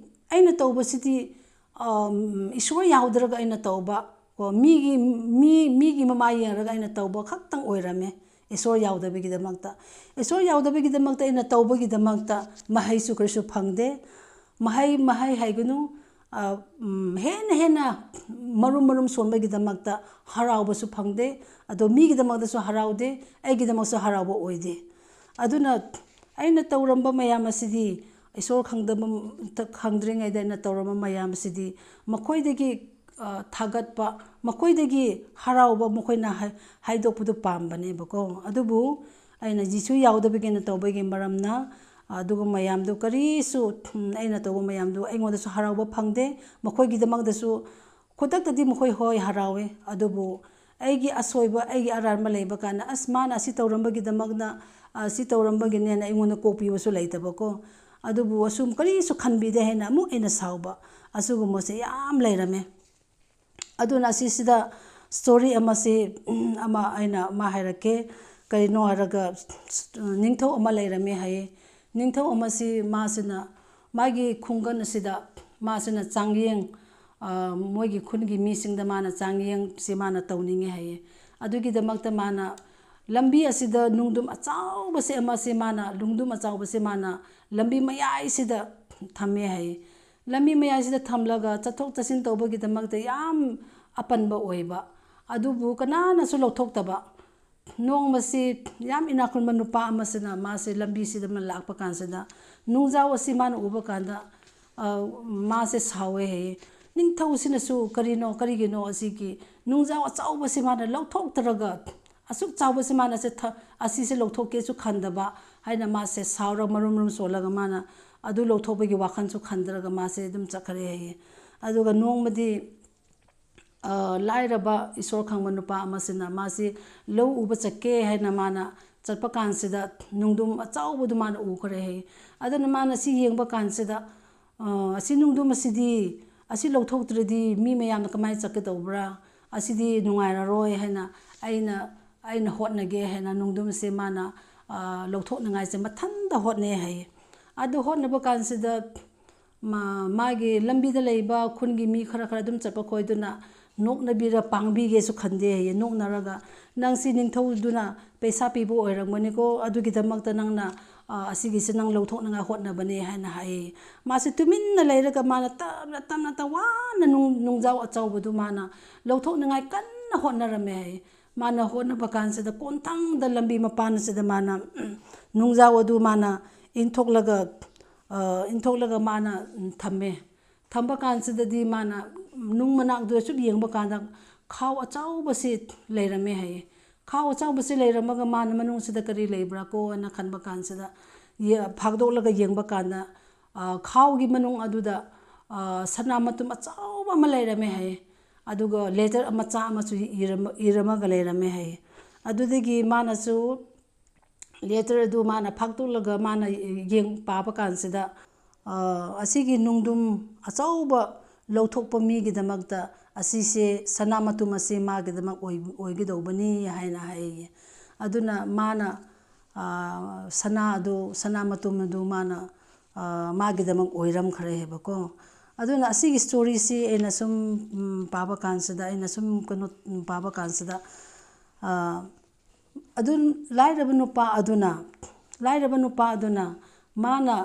ꯑꯩꯅ ꯇꯧꯕꯁꯤꯗꯤ, ꯑꯝ, ꯏꯁꯣꯔ ꯌꯥꯎꯗ꯭ꯔꯒ ꯑꯩꯅ ꯇꯧꯕ, ꯀꯣ, ꯃꯤꯒꯤ, ꯃꯤ, ꯃꯤꯒꯤ ꯃꯃꯥꯏ ꯌꯦꯡꯉꯒ ꯑꯩꯅ ꯇꯧꯕ ꯈꯛꯇꯪ ꯑꯣꯏꯔꯝꯃꯦ꯫ ꯏꯁꯣꯔ ꯌꯥꯎꯗꯕꯒꯤꯗꯃꯛꯇ, ꯏꯁꯣꯔ ꯌꯥꯎꯗꯕꯒꯤꯗꯃꯛꯇ ꯑꯩꯅ ꯇꯧꯕꯒꯤꯗꯃꯛꯇ ꯃꯍꯩꯁꯨ ꯀꯔꯤꯁꯨ ꯐꯪꯗꯦ꯫ ꯃꯍꯩ, ꯃꯍꯩ ꯍꯥꯏꯒꯅꯨ, ꯑ, ꯎꯝ, ꯍꯦꯟꯅ ꯍꯦꯟꯅ ꯃꯔꯨꯝ ꯃꯔꯨꯝ ꯁꯣꯟꯕꯒꯤꯗꯃꯛꯇ ꯍꯔꯥꯎꯕꯁꯨ ꯐꯪꯗꯦ, ꯑꯗꯣ ꯃꯤꯒꯤꯗꯃꯛꯇꯁꯨ ꯍꯔꯥꯎꯗꯦ, ꯑꯩꯒꯤꯗꯃꯛꯁꯨ ꯍꯔꯥꯎꯕ ꯑꯣꯏꯗꯦ꯫ ꯑꯗꯨꯅ ꯑꯩꯅ ꯇꯧꯔꯝꯕ ꯃꯌꯥꯝ ꯑꯁꯤꯗꯤ, ꯏꯁꯣꯔ ꯈꯪꯗꯕ, ꯈꯪꯗ꯭ꯔꯤꯉꯩꯗ ꯑꯩꯅ ꯇꯧꯔꯝꯕ ꯃꯌꯥꯝ ꯑꯁꯤꯗꯤ ꯃꯈꯣꯏꯗꯒꯤ, ꯑ, ꯊꯥꯒꯠꯄ, ꯃꯈꯣꯏꯗꯒꯤ ꯍꯔꯥꯎꯕ ꯃꯈꯣꯏꯅ ꯍꯥꯏ-, ꯍꯥꯏꯗꯣꯛꯄꯗꯨ ꯄꯥꯝꯕꯅꯦꯕꯀꯣ꯫ ꯑꯗꯨꯕꯨ ꯑꯩꯅ ꯖꯤꯁꯨ ꯌꯥꯎꯗꯕꯒꯤ ꯑꯩꯅ ꯇꯧꯕꯒꯤ ꯃꯔꯝꯅ, ꯑꯗꯨꯒ ꯃꯌꯥꯝꯗꯨ ꯀꯔꯤꯁꯨ, ꯎꯝ, ꯑꯩꯅ ꯇꯧꯕ ꯃꯌꯥꯝꯗꯨ ꯑꯩꯉꯣꯟꯗꯁꯨ ꯍꯔꯥꯎꯕ ꯐꯪꯗꯦ, ꯃꯈꯣꯏꯒꯤꯗꯃꯛꯇꯁꯨ ꯈꯨꯗꯛꯇꯗꯤ ꯃꯈꯣꯏ ꯍꯣꯏ ꯍꯔꯥꯎꯋꯦ, ꯑꯗꯨꯕꯨ ꯑꯩꯒꯤ ꯑꯁꯣꯏꯕ, ꯑꯩꯒꯤ ꯑꯔꯥꯟꯕ ꯂꯩꯕ ꯀꯥꯟꯗ, ꯑꯁ, ꯃꯥꯅ ꯑꯁꯤ ꯇꯧꯔꯝꯕꯒꯤꯗꯃꯛꯅ, ꯑꯁꯤ ꯇꯧꯔꯝꯕꯒꯤꯅꯦꯅ ꯑꯩꯉꯣꯟꯗ ꯀꯣꯛꯄꯤꯕꯁꯨ ꯂꯩꯇꯕꯀꯣ꯫ ꯑꯗꯨꯕꯨ ꯑꯁꯨꯝ ꯀꯔꯤꯁꯨ ꯈꯟꯕꯤꯗꯦ ꯍꯥꯏꯅ ꯑꯃꯨꯛ ꯑꯩꯅ ꯁꯥꯎꯕ, ꯑꯁꯤꯒꯨꯝꯕꯁꯦ ꯌꯥꯝ ꯂꯩꯔꯝꯃꯦ꯫ ꯑꯗꯨꯅ ꯑꯁꯤꯁꯤꯗ ꯁ꯭ꯇꯣꯔꯤ ꯑꯃꯁꯤ, ꯎꯝ, ꯑꯃ ꯑꯩꯅ ꯑꯃ ꯍꯥꯏꯔꯛꯀꯦ꯫ ꯀꯔꯤꯅꯣ ꯍꯥꯏꯔꯒ, ꯅꯤꯡꯊꯧ ꯑꯃ ꯂꯩꯔꯝꯃꯦ ꯍꯥꯏꯌꯦ꯫ ꯅꯤꯡꯊꯧ ꯑꯃꯁꯤ ꯃꯥꯁꯤꯅ ꯃꯥꯒꯤ ꯈꯨꯡꯒꯪ ꯑꯁꯤꯗ ꯃꯥꯁꯤꯅ ꯆꯥꯡꯌꯦꯡ, ꯑ, ꯃꯣꯏꯒꯤ ꯈꯨꯟꯒꯤ ꯃꯤꯁꯤꯡꯗ ꯃꯥꯅ ꯆꯥꯡꯌꯦꯡꯁꯤ ꯃꯥꯅ ꯇꯧꯅꯤꯡꯉꯦ ꯍꯥꯏꯌꯦ꯫ ꯑꯗꯨꯒꯤꯗꯃꯛꯇ ꯃꯥꯅ ꯂꯝꯕꯤ ꯑꯁꯤꯗ ꯅꯨꯡꯗꯨꯝ ꯑꯆꯧꯕꯁꯦ ꯑꯃꯁꯦ ꯃꯥꯅ, ꯅꯨꯡꯗꯨꯝ ꯑꯆꯧꯕꯁꯦ ꯃꯥꯅ ꯂꯝꯕꯤ ꯃꯌꯥꯏꯁꯤꯗ ꯊꯝꯃꯦ ꯍꯥꯏꯌꯦ꯫ ꯂꯝꯕꯤ ꯃꯌꯥꯏꯁꯤꯗ ꯊꯝꯂꯒ ꯆꯠꯊꯣꯛ ꯆꯠꯁꯤꯟ ꯇꯧꯕꯒꯤꯗꯃꯛꯇ ꯌꯥꯝ ꯑꯄꯟꯕ ꯑꯣꯏꯕ, ꯑꯗꯨꯕꯨ ꯀꯅꯥꯅꯁꯨ ꯂꯧꯊꯣꯛꯇꯕ꯫ ꯅꯣꯡꯃꯁꯤ ꯌꯥꯝ ꯏꯅꯥꯛ ꯈꯨꯟꯕ ꯅꯨꯄꯥ ꯑꯃꯁꯤꯅ ꯃꯥꯁꯦ ꯂꯝꯕꯤꯁꯤꯗ ꯑꯃ ꯂꯥꯛꯄ ꯀꯥꯟꯁꯤꯗ ꯅꯨꯡꯖꯥꯎ ꯑꯁꯤ ꯃꯥꯅ ꯎꯕ ꯀꯥꯟꯗ, ꯑ, ꯃꯥꯁꯦ ꯁꯥꯎꯋꯦ ꯍꯥꯏꯌꯦ꯫ ꯅꯤꯡꯊꯧꯁꯤꯅꯁꯨ ꯀꯔꯤꯅꯣ, ꯀꯔꯤꯒꯤꯅꯣ ꯑꯁꯤꯒꯤ ꯅꯨꯡꯖꯥꯎ ꯑꯆꯧꯕꯁꯤ ꯃꯥꯅ ꯂꯧꯊꯣꯛꯇ꯭ꯔꯒ ꯑꯁꯨꯛ ꯆꯥꯎꯕꯁꯤ ꯃꯥꯅ ꯁꯦ ꯊ-, ꯑꯁꯤꯁꯦ ꯂꯧꯊꯣꯛꯀꯦꯁꯨ ꯈꯟꯗꯕ ꯍꯥꯏꯅ ꯃꯥꯁꯦ ꯁꯥꯎꯔꯒ ꯃꯔꯨꯝ ꯃꯔꯨꯝ ꯁꯣꯜꯂꯒ ꯃꯥꯅ ꯑꯗꯨ ꯂꯧꯊꯣꯛꯄꯒꯤ ꯋꯥꯈꯜꯁꯨ ꯈꯟꯗ꯭ꯔꯒ ꯃꯥꯁꯦ ꯑꯗꯨꯝ ꯆꯠꯈ꯭ꯔꯦ ꯍꯥꯏꯌꯦ꯫ ꯑꯗꯨꯒ ꯅꯣꯡꯃꯗꯤ, ꯑ, ꯂꯥꯏꯔꯕ ꯏꯁꯣꯔ ꯈꯪꯕ ꯅꯨꯄꯥ ꯑꯃꯁꯤꯅ ꯃꯥꯁꯤ ꯂꯧ ꯎꯕ ꯆꯠꯀꯦ ꯍꯥꯏꯅ ꯃꯥꯅ ꯆꯠꯄ ꯀꯥꯟꯁꯤꯗ ꯅꯨꯡꯗꯨꯝ ꯑꯆꯧꯕꯗꯨ ꯃꯥꯅ ꯎꯈ꯭ꯔꯦ ꯍꯥꯏꯌꯦ꯫ ꯑꯗꯨꯅ ꯃꯥꯅ ꯁꯤ ꯌꯦꯡꯕ ꯀꯥꯟꯁꯤꯗ, "ꯑ, ꯑꯁꯤ ꯅꯨꯡꯗꯨꯝ ꯑꯁꯤꯗꯤ, ꯑꯁꯤ ꯂꯧꯊꯣꯛꯇ꯭ꯔꯗꯤ ꯃꯤ ꯃꯌꯥꯝꯅ ꯀꯃꯥꯏꯅ ꯆꯠꯀꯗꯧꯕ꯭ꯔꯥ? ꯑꯁꯤꯗꯤ ꯅꯨꯡꯉꯥꯏꯔꯔꯣꯏ" ꯍꯥꯏꯅ ꯑꯩꯅ, ꯑꯩꯅ ꯍꯣꯠꯅꯒꯦ ꯍꯥꯏꯅ ꯅꯨꯡꯗꯨꯝꯁꯦ ꯃꯥꯅ, ꯑ, ꯂꯧꯊꯣꯛꯅꯉꯥꯏꯁꯦ ꯃꯊꯟꯇ ꯍꯣꯠꯅꯩ ꯍꯥꯏꯌꯦ꯫ ꯑꯗꯨ ꯍꯣꯠꯅꯕ ꯀꯥꯟꯁꯤꯗ ꯃꯥ-, ꯃꯥꯒꯤ ꯂꯝꯕꯤꯗ ꯂꯩꯕ ꯈꯨꯟꯒꯤ ꯃꯤ ꯈꯔ ꯈꯔ ꯑꯗꯨꯝ ꯆꯠꯄ ꯈꯣꯏꯗꯨꯅ ꯅꯣꯛꯅꯕꯤꯔ ꯄꯥꯡꯕꯤꯒꯦꯁꯨ ꯈꯟꯗꯦ ꯍꯥꯏꯌꯦ꯫ ꯅꯣꯛꯅꯔꯒ, "ꯅꯪꯁꯤ ꯅꯤꯡꯊꯧꯗꯨꯅ ꯄꯩꯁꯥ ꯄꯤꯕ ꯑꯣꯏꯔꯝꯒꯅꯤꯀꯣ, ꯑꯗꯨꯒꯤꯗꯃꯛꯇ ꯅꯪꯅ, ꯑ, ꯑꯁꯤꯒꯤꯁꯤ ꯅꯪ ꯂꯧꯊꯣꯛꯅꯉꯥꯏ ꯍꯣꯠꯅꯕꯅꯦ" ꯍꯥꯏꯅ ꯍꯥꯏꯌꯦ꯫ ꯃꯥꯁꯤ ꯇꯨꯃꯤꯟꯅ ꯂꯩꯔꯒ ꯃꯥꯅ ꯇꯞꯅ ꯇꯞꯅ ꯇꯞ ꯋꯥꯅ ꯅꯨꯡ-, ꯅꯨꯡꯖꯥꯎ ꯑꯆꯧꯕꯗꯨ ꯃꯥꯅ ꯂꯧꯊꯣꯛꯅꯉꯥꯏ ꯀꯟꯅ ꯍꯣꯠꯅꯔꯝꯃꯦ ꯍꯥꯏꯌꯦ꯫ ꯃꯥꯅ ꯍꯣꯠꯅꯕ ꯀꯥꯟꯁꯤꯗ ꯀꯣꯟꯊꯪꯗ ꯂꯝꯕꯤ ꯃꯄꯥꯟꯁꯤꯗ ꯃꯥꯅ ꯅꯨꯡꯖꯥꯎ ꯑꯗꯨ ꯃꯥꯅ ꯏꯟꯊꯣꯛꯂꯒ, ꯑ, ꯏꯟꯊꯣꯛꯂꯒ ꯃꯥꯅ ꯊꯝꯃꯦ꯫ ꯊꯝꯕ ꯀꯥꯟꯁꯤꯗꯗꯤ ꯃꯥꯅ ꯅꯨꯡ ꯃꯅꯥꯛꯇꯨꯗ ꯁꯨꯝ ꯌꯦꯡꯕ ꯀꯥꯟꯗ ꯈꯥꯎ ꯑꯆꯧꯕꯁꯤ ꯂꯩꯔꯝꯃꯦ ꯍꯥꯏꯌꯦ꯫ ꯈꯥꯎ ꯑꯆꯧꯕꯁꯤ ꯂꯩꯔꯝꯃꯒ ꯃꯥꯅ ꯃꯅꯨꯡꯁꯤꯗ ꯀꯔꯤ ꯂꯩꯕ꯭ꯔꯥ ꯀꯣ ꯍꯥꯏꯅ ꯈꯟꯕ ꯀꯥꯟꯁꯤꯗ ꯌꯦ-, ꯐꯥꯛꯗꯣꯛꯂꯒ ꯌꯦꯡꯕ ꯀꯥꯟꯗ, ꯑ, ꯈꯥꯎꯒꯤ ꯃꯅꯨꯡ ꯑꯗꯨꯗ, ꯑ, ꯁꯅꯥ ꯃꯇꯨꯝ ꯑꯆꯧꯕ ꯑꯃ ꯂꯩꯔꯝꯃꯦ ꯍꯥꯏꯌꯦ꯫ ꯑꯗꯨꯒ ꯂꯦꯇꯔ ꯃꯆꯥ ꯑꯃꯁꯨ ꯏꯔꯝ- ꯏꯔꯝꯃꯒ ꯂꯩꯔꯝꯃꯦ ꯍꯥꯏꯌꯦ꯫ ꯑꯗꯨꯗꯒꯤ ꯃꯥꯅꯁꯨ ꯂꯦꯇꯔ ꯑꯗꯨ ꯃꯥꯅ ꯐꯥꯛꯇꯣꯛꯂꯒ ꯃꯥꯅ ꯌꯦꯡ ꯄꯥꯕ ꯀꯥꯟꯁꯤꯗ, ꯑ, ꯑꯁꯤꯒꯤ ꯅꯨꯡꯗꯨꯝ ꯑꯆꯧꯕ ꯂꯧꯊꯣꯛꯄ ꯃꯤꯒꯤꯗꯃꯛꯇ ꯑꯁꯤꯁꯦ ꯁꯅꯥ ꯃꯇꯨꯝ ꯑꯁꯤ ꯃꯥꯒꯤꯗꯃꯛ ꯑꯣꯏ- ꯑꯣꯏꯒꯗꯧꯕꯅꯤ ꯍꯥꯏꯅ ꯍꯥꯏꯌꯦ꯫ ꯑꯗꯨꯅ ꯃꯥꯅ, ꯑ, ꯁꯅꯥ ꯑꯗꯨ, ꯁꯅꯥ ꯃꯇꯨꯝ ꯑꯗꯨ ꯃꯥꯅ, ꯑ, ꯃꯥꯒꯤꯗꯃꯛ ꯑꯣꯏꯔꯝꯈ꯭ꯔꯦ ꯍꯥꯏꯕꯀꯣ꯫ ꯑꯗꯨꯅ ꯑꯁꯤꯒꯤ ꯁ꯭ꯇꯣꯔꯤꯁꯤ ꯑꯩꯅ ꯁꯨꯝ, ꯎꯝ, ꯄꯥꯕ ꯀꯥꯟꯁꯤꯗ, ꯑꯩꯅ ꯁꯨꯝ ꯀꯩꯅꯣ, ꯎꯝ, ꯄꯥꯕ ꯀꯥꯟꯁꯤꯗ, ꯑ, ꯑꯗꯨ ꯂꯥꯏꯔꯕ ꯅꯨꯄꯥ ꯑꯗꯨꯅ, ꯂꯥꯏꯔꯕ ꯅꯨꯄꯥ ꯑꯗꯨꯅ ꯃꯥꯅ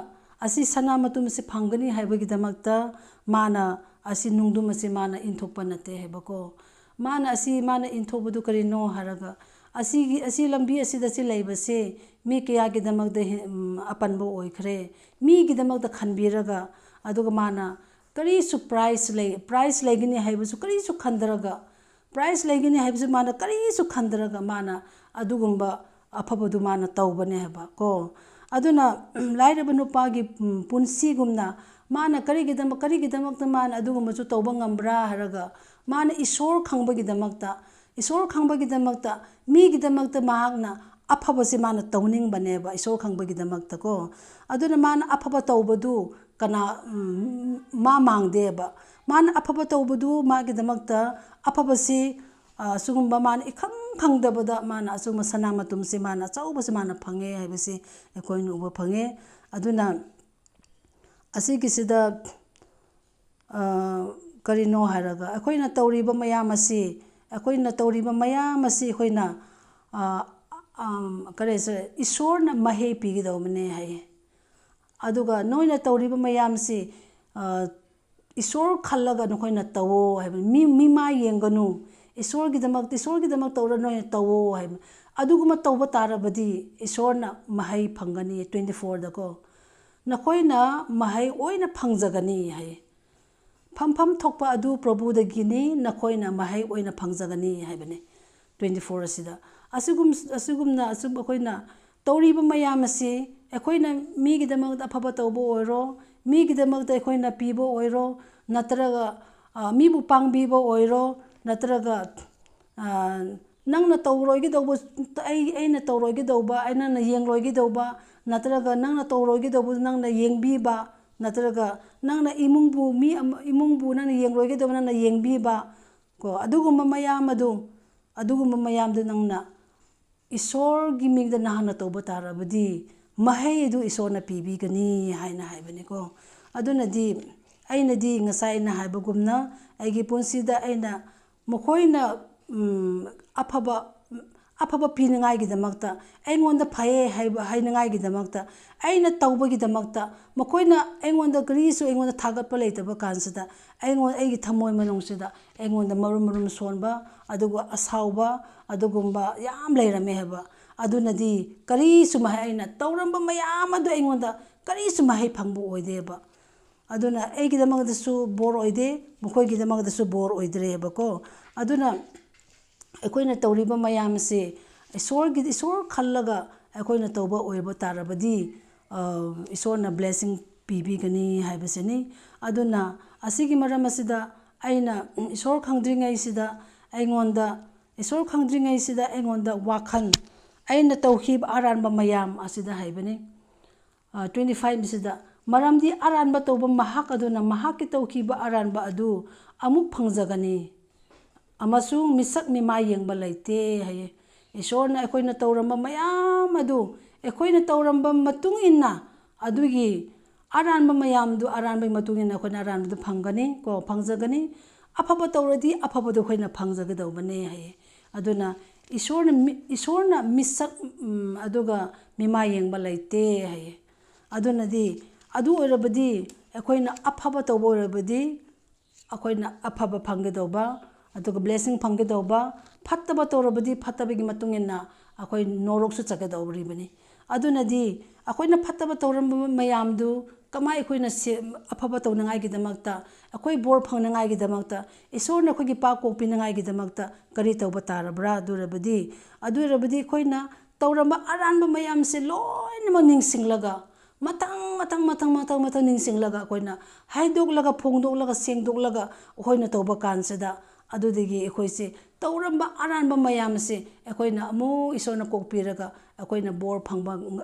ꯑꯁꯤ ꯁꯅꯥ ꯃꯇꯨꯝ ꯑꯁꯤ ꯐꯪꯒꯅꯤ ꯍꯥꯏꯕꯒꯤꯗꯃꯛꯇ ꯃꯥꯅ ꯑꯁꯤ ꯅꯨꯡꯗꯨꯝ ꯑꯁꯤ ꯃꯥꯅ ꯏꯟꯊꯣꯛꯄ ꯅꯠꯇꯦ ꯍꯥꯏꯕꯀꯣ꯫ ꯃꯥꯅ ꯑꯁꯤ, ꯃꯥꯅ ꯏꯟꯊꯣꯛꯄꯗꯨ ꯀꯔꯤꯅꯣ ꯍꯥꯏꯔꯒ, ꯑꯁꯤꯒꯤ, ꯑꯁꯤ ꯂꯝꯕꯤ ꯑꯁꯤꯗ ꯁꯤ ꯂꯩꯕꯁꯦ ꯃꯤ ꯀꯌꯥꯒꯤꯗꯃꯛꯇ ꯍꯦ-, ꯎꯝ, ꯑꯄꯟꯕ ꯑꯣꯏꯈ꯭ꯔꯦ꯫ ꯃꯤꯒꯤꯗꯃꯛꯇ ꯈꯟꯕꯤꯔꯒ, ꯑꯗꯨꯒ ꯃꯥꯅ ꯀꯔꯤꯁꯨ ꯄ꯭ꯔꯥꯏꯖ ꯂꯩ, ꯄ꯭ꯔꯥꯏꯖ ꯂꯩꯒꯅꯤ ꯍꯥꯏꯕꯁꯨ ꯀꯔꯤꯁꯨ ꯈꯟꯗ꯭ꯔꯒ, ꯄ꯭ꯔꯥꯏꯖ ꯂꯩꯒꯅꯤ ꯍꯥꯏꯕꯁꯨ ꯃꯥꯅ ꯀꯔꯤꯁꯨ ꯈꯟꯗ꯭ꯔꯒ ꯃꯥꯅ ꯑꯗꯨꯒꯨꯝꯕ ꯑꯐꯕꯗꯨ ꯃꯥꯅ ꯇꯧꯕꯅꯦ ꯍꯥꯏꯕ ꯀꯣ꯫ ꯑꯗꯨꯅ ꯂꯥꯏꯔꯕ ꯅꯨꯄꯥꯒꯤ, ꯎꯝ, ꯄꯨꯟꯁꯤꯒꯨꯝꯅ ꯃꯥꯅ ꯀꯔꯤꯒꯤꯗꯃꯛ, ꯀꯔꯤꯒꯤꯗꯃꯛꯇ ꯃꯥꯅ ꯑꯗꯨꯒꯨꯝꯕꯁꯨ ꯇꯧꯕ ꯉꯝꯕ꯭ꯔꯥ ꯍꯥꯏꯔꯒ, ꯃꯥꯅ ꯏꯁꯣꯔ ꯈꯪꯕꯒꯤꯗꯃꯛꯇ, ꯏꯁꯣꯔ ꯈꯪꯕꯒꯤꯗꯃꯛꯇ, ꯃꯤꯒꯤꯗꯃꯛꯇ ꯃꯍꯥꯛꯅ ꯑꯐꯕꯁꯦ ꯃꯥꯅ ꯇꯧꯅꯤꯡꯕꯅꯦꯕ, ꯏꯁꯣꯔ ꯈꯪꯕꯒꯤꯗꯃꯛꯇ ꯀꯣ꯫ ꯑꯗꯨꯅ ꯃꯥꯅ ꯑꯐꯕ ꯇꯧꯕꯗꯨ ꯀꯅꯥ, ꯎꯝ, ꯃꯥ ꯃꯥꯡꯗꯦꯕ꯫ ꯃꯥꯅ ꯑꯐꯕ ꯇꯧꯕꯗꯨ ꯃꯥꯒꯤꯗꯃꯛꯇ ꯑꯐꯕꯁꯤ, ꯑ, ꯁꯤꯒꯨꯝꯕ ꯃꯥꯅ ꯏꯈꯪ ꯈꯪꯗꯕꯗ ꯃꯥꯅ ꯑꯁꯤꯒꯨꯝꯕ ꯁꯅꯥ ꯃꯇꯨꯝꯁꯤ ꯃꯥꯅ ꯑꯆꯧꯕꯁꯤ ꯃꯥꯅ ꯐꯪꯉꯦ ꯍꯥꯏꯕꯁꯤ ꯑꯩꯈꯣꯏꯅ ꯎꯕ ꯐꯪꯉꯦ꯫ ꯑꯗꯨꯅ ꯑꯁꯤꯒꯤꯁꯤꯗ, ꯑ, ꯀꯔꯤꯅꯣ ꯍꯥꯏꯔꯒ, ꯑꯩꯈꯣꯏꯅ ꯇꯧꯔꯤꯕ ꯃꯌꯥꯝ ꯑꯁꯤ, ꯑꯩꯈꯣꯏꯅ ꯇꯧꯔꯤꯕ ꯃꯌꯥꯝ ꯑꯁꯤ ꯑꯩꯈꯣꯏꯅ, ꯑ, ꯑꯝ, ꯀꯔꯤ ꯍꯥꯏꯁꯤꯔ, ꯏꯁꯣꯔꯅ ꯃꯍꯩ ꯄꯤꯒꯗꯧꯕꯅꯦ ꯍꯥꯏꯌꯦ꯫ ꯑꯗꯨꯒ ꯅꯣꯏꯅ ꯇꯧꯔꯤꯕ ꯃꯌꯥꯝꯁꯤ, ꯑ, ꯏꯁꯣꯔ ꯈꯜꯂꯒ ꯅꯈꯣꯏꯅ ꯇꯧꯋꯣ ꯍꯥꯏꯕ꯫ ꯃꯤ, ꯃꯤꯃꯥꯏ ꯌꯦꯡꯒꯅꯨ꯫ ꯏꯁꯣꯔꯒꯤꯗꯃꯛꯇ, ꯏꯁꯣꯔꯒꯤꯗꯃꯛ ꯇꯧꯔ ꯅꯣꯏꯅ ꯇꯧꯋꯣ ꯍꯥꯏꯕ꯫ ꯑꯗꯨꯒꯨꯝꯕ ꯇꯧꯕ ꯇꯥꯔꯕꯗꯤ ꯏꯁꯣꯔꯅ ꯃꯍꯩ ꯐꯪꯒꯅꯤ꯫ Twenty fourꯗꯀꯣ, "ꯅꯈꯣꯏꯅ ꯃꯍꯩ ꯑꯣꯏꯅ ꯐꯪꯖꯒꯅꯤ" ꯍꯥꯏ꯫ "ꯐꯝꯐꯝ ꯊꯣꯛꯄ ꯑꯗꯨ ꯄ꯭ꯔꯚꯨꯗꯒꯤꯅꯤ, ꯅꯈꯣꯏꯅ ꯃꯍꯩ ꯑꯣꯏꯅ ꯐꯪꯖꯒꯅꯤ" ꯍꯥꯏꯕꯅꯤ꯫ Twenty four ꯑꯁꯤꯗ ꯑꯁꯤꯒꯨꯝ-, ꯑꯁꯤꯒꯨꯝꯅ ꯑꯁꯨꯝ ꯑꯩꯈꯣꯏꯅ ꯇꯧꯔꯤꯕ ꯃꯌꯥꯝ ꯑꯁꯤ, ꯑꯩꯈꯣꯏꯅ ꯃꯤꯒꯤꯗꯃꯛꯇ ꯑꯐꯕ ꯇꯧꯕ ꯑꯣꯏꯔꯣ, ꯃꯤꯒꯤꯗꯃꯛꯇ ꯑꯩꯈꯣꯏꯅ ꯄꯤꯕ ꯑꯣꯏꯔꯣ, ꯅꯠꯇ꯭ꯔꯒ, ꯃꯤꯕꯨ ꯄꯥꯡꯕꯤꯕ ꯑꯣꯏꯔꯣ, ꯅꯠꯇ꯭ꯔꯒ ꯅꯪꯅ ꯇꯧꯔꯣꯏꯒꯗꯧꯕ, ꯑꯩ ꯑꯩꯅ ꯇꯧꯔꯣꯏꯒꯗꯧꯕ, ꯑꯩ ꯅꯪꯅ ꯌꯦꯡꯂꯣꯏꯒꯗꯧꯕ, ꯅꯠꯇ꯭ꯔꯒ ꯅꯪꯅ ꯇꯧꯔꯣꯏꯒꯗꯧꯕ ꯅꯪꯅ ꯌꯦꯡꯕꯤꯕ, ꯅꯠꯇ꯭ꯔꯒ ꯅꯪꯅ ꯏꯃꯨꯡꯕꯨ ꯃꯤ ꯑꯃ ꯏꯃꯨꯡꯕꯨ ꯅꯪꯅ ꯌꯦꯡꯂꯣꯏꯒꯗꯧꯕ ꯅꯪꯅ ꯌꯦꯡꯕꯤꯕ, ꯀꯣ, ꯑꯗꯨꯒꯨꯝꯕ ꯃꯌꯥꯝ ꯑꯗꯨ, ꯑꯗꯨꯒꯨꯝꯕ ꯃꯌꯥꯝꯗꯨ ꯅꯪꯅ ꯏꯁꯣꯔꯒꯤ ꯃꯤꯡꯗ ꯅꯍꯥꯛꯅ ꯇꯧꯕ ꯇꯥꯔꯕꯗꯤ ꯃꯍꯩ ꯑꯗꯨ ꯏꯁꯣꯔꯅ ꯄꯤꯕꯤꯒꯅꯤ ꯍꯥꯏꯅ ꯍꯥꯏꯕꯅꯤꯀꯣ꯫ ꯑꯗꯨꯅꯗꯤ ꯑꯩꯅꯗꯤ ꯉꯁꯥꯏ ꯑꯩꯅ ꯍꯥꯏꯕꯒꯨꯝꯅ ꯑꯩꯒꯤ ꯄꯨꯟꯁꯤꯗ ꯑꯩꯅ ꯃꯈꯣꯏꯅ ꯑꯐꯕ ꯑꯐꯕ ꯄꯤꯅꯉꯥꯏꯒꯤꯗꯃꯛꯇ, ꯑꯩꯉꯣꯟꯗ ꯐꯩꯌꯦ ꯍꯥꯏꯕ ꯍꯥꯏꯅꯉꯥꯏꯒꯤꯗꯃꯛꯇ, ꯑꯩꯅ ꯇꯧꯕꯒꯤꯗꯃꯛꯇ ꯃꯈꯣꯏꯅ ꯑꯩꯉꯣꯟꯗ ꯀꯔꯤꯁꯨ ꯑꯩꯉꯣꯟꯗ ꯊꯥꯒꯠꯄ ꯂꯩꯇꯕ ꯀꯥꯟꯁꯤꯗ ꯑꯩꯉꯣꯟ ꯑꯩꯒꯤ ꯊꯃꯣꯏ ꯃꯅꯨꯡꯁꯤꯗ ꯑꯩꯉꯣꯟꯗ ꯃꯔꯨꯝ ꯃꯔꯨꯝ ꯁꯣꯟꯕ, ꯑꯗꯨꯒ ꯑꯁꯥꯎꯕ, ꯑꯗꯨꯒꯨꯝꯕ ꯌꯥꯝ ꯂꯩꯔꯝꯃꯦ ꯍꯥꯏꯕ꯫ ꯑꯗꯨꯅꯗꯤ ꯀꯔꯤꯁꯨ ꯃꯍꯩ, ꯑꯩꯅ ꯇꯧꯔꯝꯕ ꯃꯌꯥꯝ ꯑꯗꯨ ꯑꯩꯉꯣꯟꯗ ꯀꯔꯤꯁꯨ ꯃꯍꯩ ꯐꯪꯕ ꯑꯣꯏꯗꯦꯕ꯫ ꯑꯗꯨꯅ ꯑꯩꯒꯤꯗꯃꯛꯇꯁꯨ ꯕꯣꯔ ꯑꯣꯏꯗꯦ, ꯃꯈꯣꯏꯒꯤꯗꯃꯛꯇꯁꯨ ꯕꯣꯔ ꯑꯣꯏꯗ꯭ꯔꯦꯕꯀꯣ꯫ ꯑꯗꯨꯅ ꯑꯩꯈꯣꯏꯅ ꯇꯧꯔꯤꯕ ꯃꯌꯥꯝꯁꯦ ꯏꯁꯣꯔꯒꯤ, ꯏꯁꯣꯔ ꯈꯜꯂꯒ ꯑꯩꯈꯣꯏꯅ ꯇꯧꯕ ꯑꯣꯏꯕ ꯇꯥꯔꯕꯗꯤ, ꯏꯁꯣꯔꯅ ꯕ꯭ꯂꯦꯁꯤꯡ ꯄꯤꯕꯤꯒꯅꯤ ꯍꯥꯏꯕꯁꯤꯅꯤ꯫ ꯑꯗꯨꯅ ꯑꯁꯤꯒꯤ ꯃꯔꯝ ꯑꯁꯤꯗ ꯑꯩꯅ ꯏꯁꯣꯔ ꯈꯪꯗ꯭ꯔꯤꯉꯩꯁꯤꯗ ꯑꯩꯉꯣꯟꯗ, ꯏꯁꯣꯔ ꯈꯪꯗ꯭ꯔꯤꯉꯩꯁꯤꯗ ꯑꯩꯉꯣꯟꯗ ꯋꯥꯈꯜ, ꯑꯩꯅ ꯇꯧꯈꯤꯕ ꯑꯔꯥꯟꯕ ꯃꯌꯥꯝ ꯑꯁꯤꯗ ꯍꯥꯏꯕꯅꯤ꯫ ꯇ꯭ꯋꯦꯟꯇꯤ ꯐꯥꯏꯚꯁꯤꯗ, "ꯃꯔꯝꯗꯤ ꯑꯔꯥꯟꯕ ꯇꯧꯕ ꯃꯍꯥꯛ ꯑꯗꯨꯅ ꯃꯍꯥꯛꯀꯤ ꯇꯧꯈꯤꯕ ꯑꯔꯥꯟꯕ ꯑꯗꯨ ꯑꯃꯨꯛ ꯐꯪꯖꯒꯅꯤ, ꯑꯃꯁꯨꯡ ꯃꯤꯁꯛ ꯃꯤꯃꯥꯏ ꯌꯦꯡꯕ ꯂꯩꯇꯦ" ꯍꯥꯏꯌꯦ꯫ ꯏꯁꯣꯔꯅ ꯑꯩꯈꯣꯏꯅ ꯇꯧꯔꯝꯕ ꯃꯌꯥꯝ ꯑꯗꯨ, ꯑꯩꯈꯣꯏꯅ ꯇꯧꯔꯝꯕ ꯃꯇꯨꯡ ꯏꯟꯅ, ꯑꯗꯨꯒꯤ ꯑꯔꯥꯟꯕ ꯃꯌꯥꯝꯗꯨ, ꯑꯔꯥꯟꯕꯒꯤ ꯃꯇꯨꯡ ꯏꯟꯅ ꯑꯩꯈꯣꯏꯅ ꯑꯔꯥꯟꯕꯗꯨ ꯐꯪꯒꯅꯤ ꯀꯣ, ꯐꯪꯖꯒꯅꯤ꯫ ꯑꯐꯕ ꯇꯧꯔꯗꯤ ꯑꯐꯕꯗꯨ ꯑꯩꯈꯣꯏꯅ ꯐꯪꯖꯒꯗꯧꯕꯅꯦ ꯍꯥꯏꯌꯦ꯫ ꯑꯗꯨꯅ ꯏꯁꯣꯔꯅ ꯃꯤ-, ꯏꯁꯣꯔꯅ ꯃꯤꯁꯛ, ꯎꯝ, ꯑꯗꯨꯒ ꯃꯤꯃꯥꯏ ꯌꯦꯡꯕ ꯂꯩꯇꯦ ꯍꯥꯏꯌꯦ꯫ ꯑꯗꯨꯅꯗꯤ, ꯑꯗꯨ ꯑꯣꯏꯔꯕꯗꯤ ꯑꯩꯈꯣꯏꯅ ꯑꯐꯕ ꯇꯧꯕ ꯑꯣꯏꯔꯕꯗꯤ ꯑꯩꯈꯣꯏꯅ ꯑꯐꯕ ꯐꯪꯒꯗꯧꯕ, ꯑꯗꯨꯒ ꯕ꯭ꯂꯦꯁꯤꯡ ꯐꯪꯒꯗꯧꯕ, ꯐꯠꯇꯕ ꯇꯧꯔꯕꯗꯤ ꯐꯠꯇꯕꯒꯤ ꯃꯇꯨꯡ ꯏꯟꯅ ꯑꯩꯈꯣꯏ ꯅꯣꯔꯣꯛꯁꯨ ꯆꯠꯀꯗꯧꯔꯤꯕꯅꯤ꯫ ꯑꯗꯨꯅꯗꯤ ꯑꯩꯈꯣꯏꯅ ꯐꯠꯇꯕ ꯇꯧꯔꯝꯕ ꯃꯌꯥꯝꯗꯨ ꯀꯃꯥꯏ ꯑꯩꯈꯣꯏꯅ ꯁꯦ-, ꯑꯐꯕ ꯇꯧꯅꯉꯥꯏꯒꯤꯗꯃꯛꯇ, ꯑꯩꯈꯣꯏ ꯕꯣꯔ ꯐꯪꯅꯉꯥꯏꯒꯤꯗꯃꯛꯇ, ꯏꯁꯣꯔꯅ ꯑꯩꯈꯣꯏꯒꯤ ꯄꯥꯞ ꯀꯣꯛꯄꯤꯅꯉꯥꯏꯒꯤꯗꯃꯛꯇ ꯀꯔꯤ ꯇꯧꯕ ꯇꯥꯔꯕ꯭ꯔꯥ? ꯑꯗꯨ ꯑꯣꯏꯔꯕꯗꯤ, ꯑꯗꯨ ꯑꯣꯏꯔꯕꯗꯤ ꯑꯩꯈꯣꯏꯅ ꯇꯧꯔꯝꯕ ꯑꯔꯥꯟꯕ ꯃꯌꯥꯝꯁꯦ ꯂꯣꯏꯅꯃꯛ ꯅꯤꯡꯁꯤꯡꯂꯒ, ꯃꯊꯪ ꯃꯊꯪ ꯃꯊꯪ ꯃꯊꯪ ꯃꯊꯪ ꯅꯤꯡꯁꯤꯡꯂꯒ ꯑꯩꯈꯣꯏꯅ ꯍꯥꯏꯗꯣꯛꯂꯒ, ꯐꯣꯡꯗꯣꯛꯂꯒ, ꯁꯦꯡꯗꯣꯛꯂꯒ ꯑꯩꯈꯣꯏꯅ ꯇꯧꯕ ꯀꯥꯟꯁꯤꯗ, ꯑꯗꯨꯗꯒꯤ ꯑꯩꯈꯣꯏꯁꯦ ꯇꯧꯔꯝꯕ ꯑꯔꯥꯟꯕ ꯃꯌꯥꯝꯁꯦ ꯑꯩꯈꯣꯏꯅ ꯑꯃꯨꯛ ꯏꯁꯣꯔꯅ ꯀꯣꯛꯄꯤꯔꯒ ꯑꯩꯈꯣꯏꯅ ꯕꯣꯔ ꯐꯪꯕ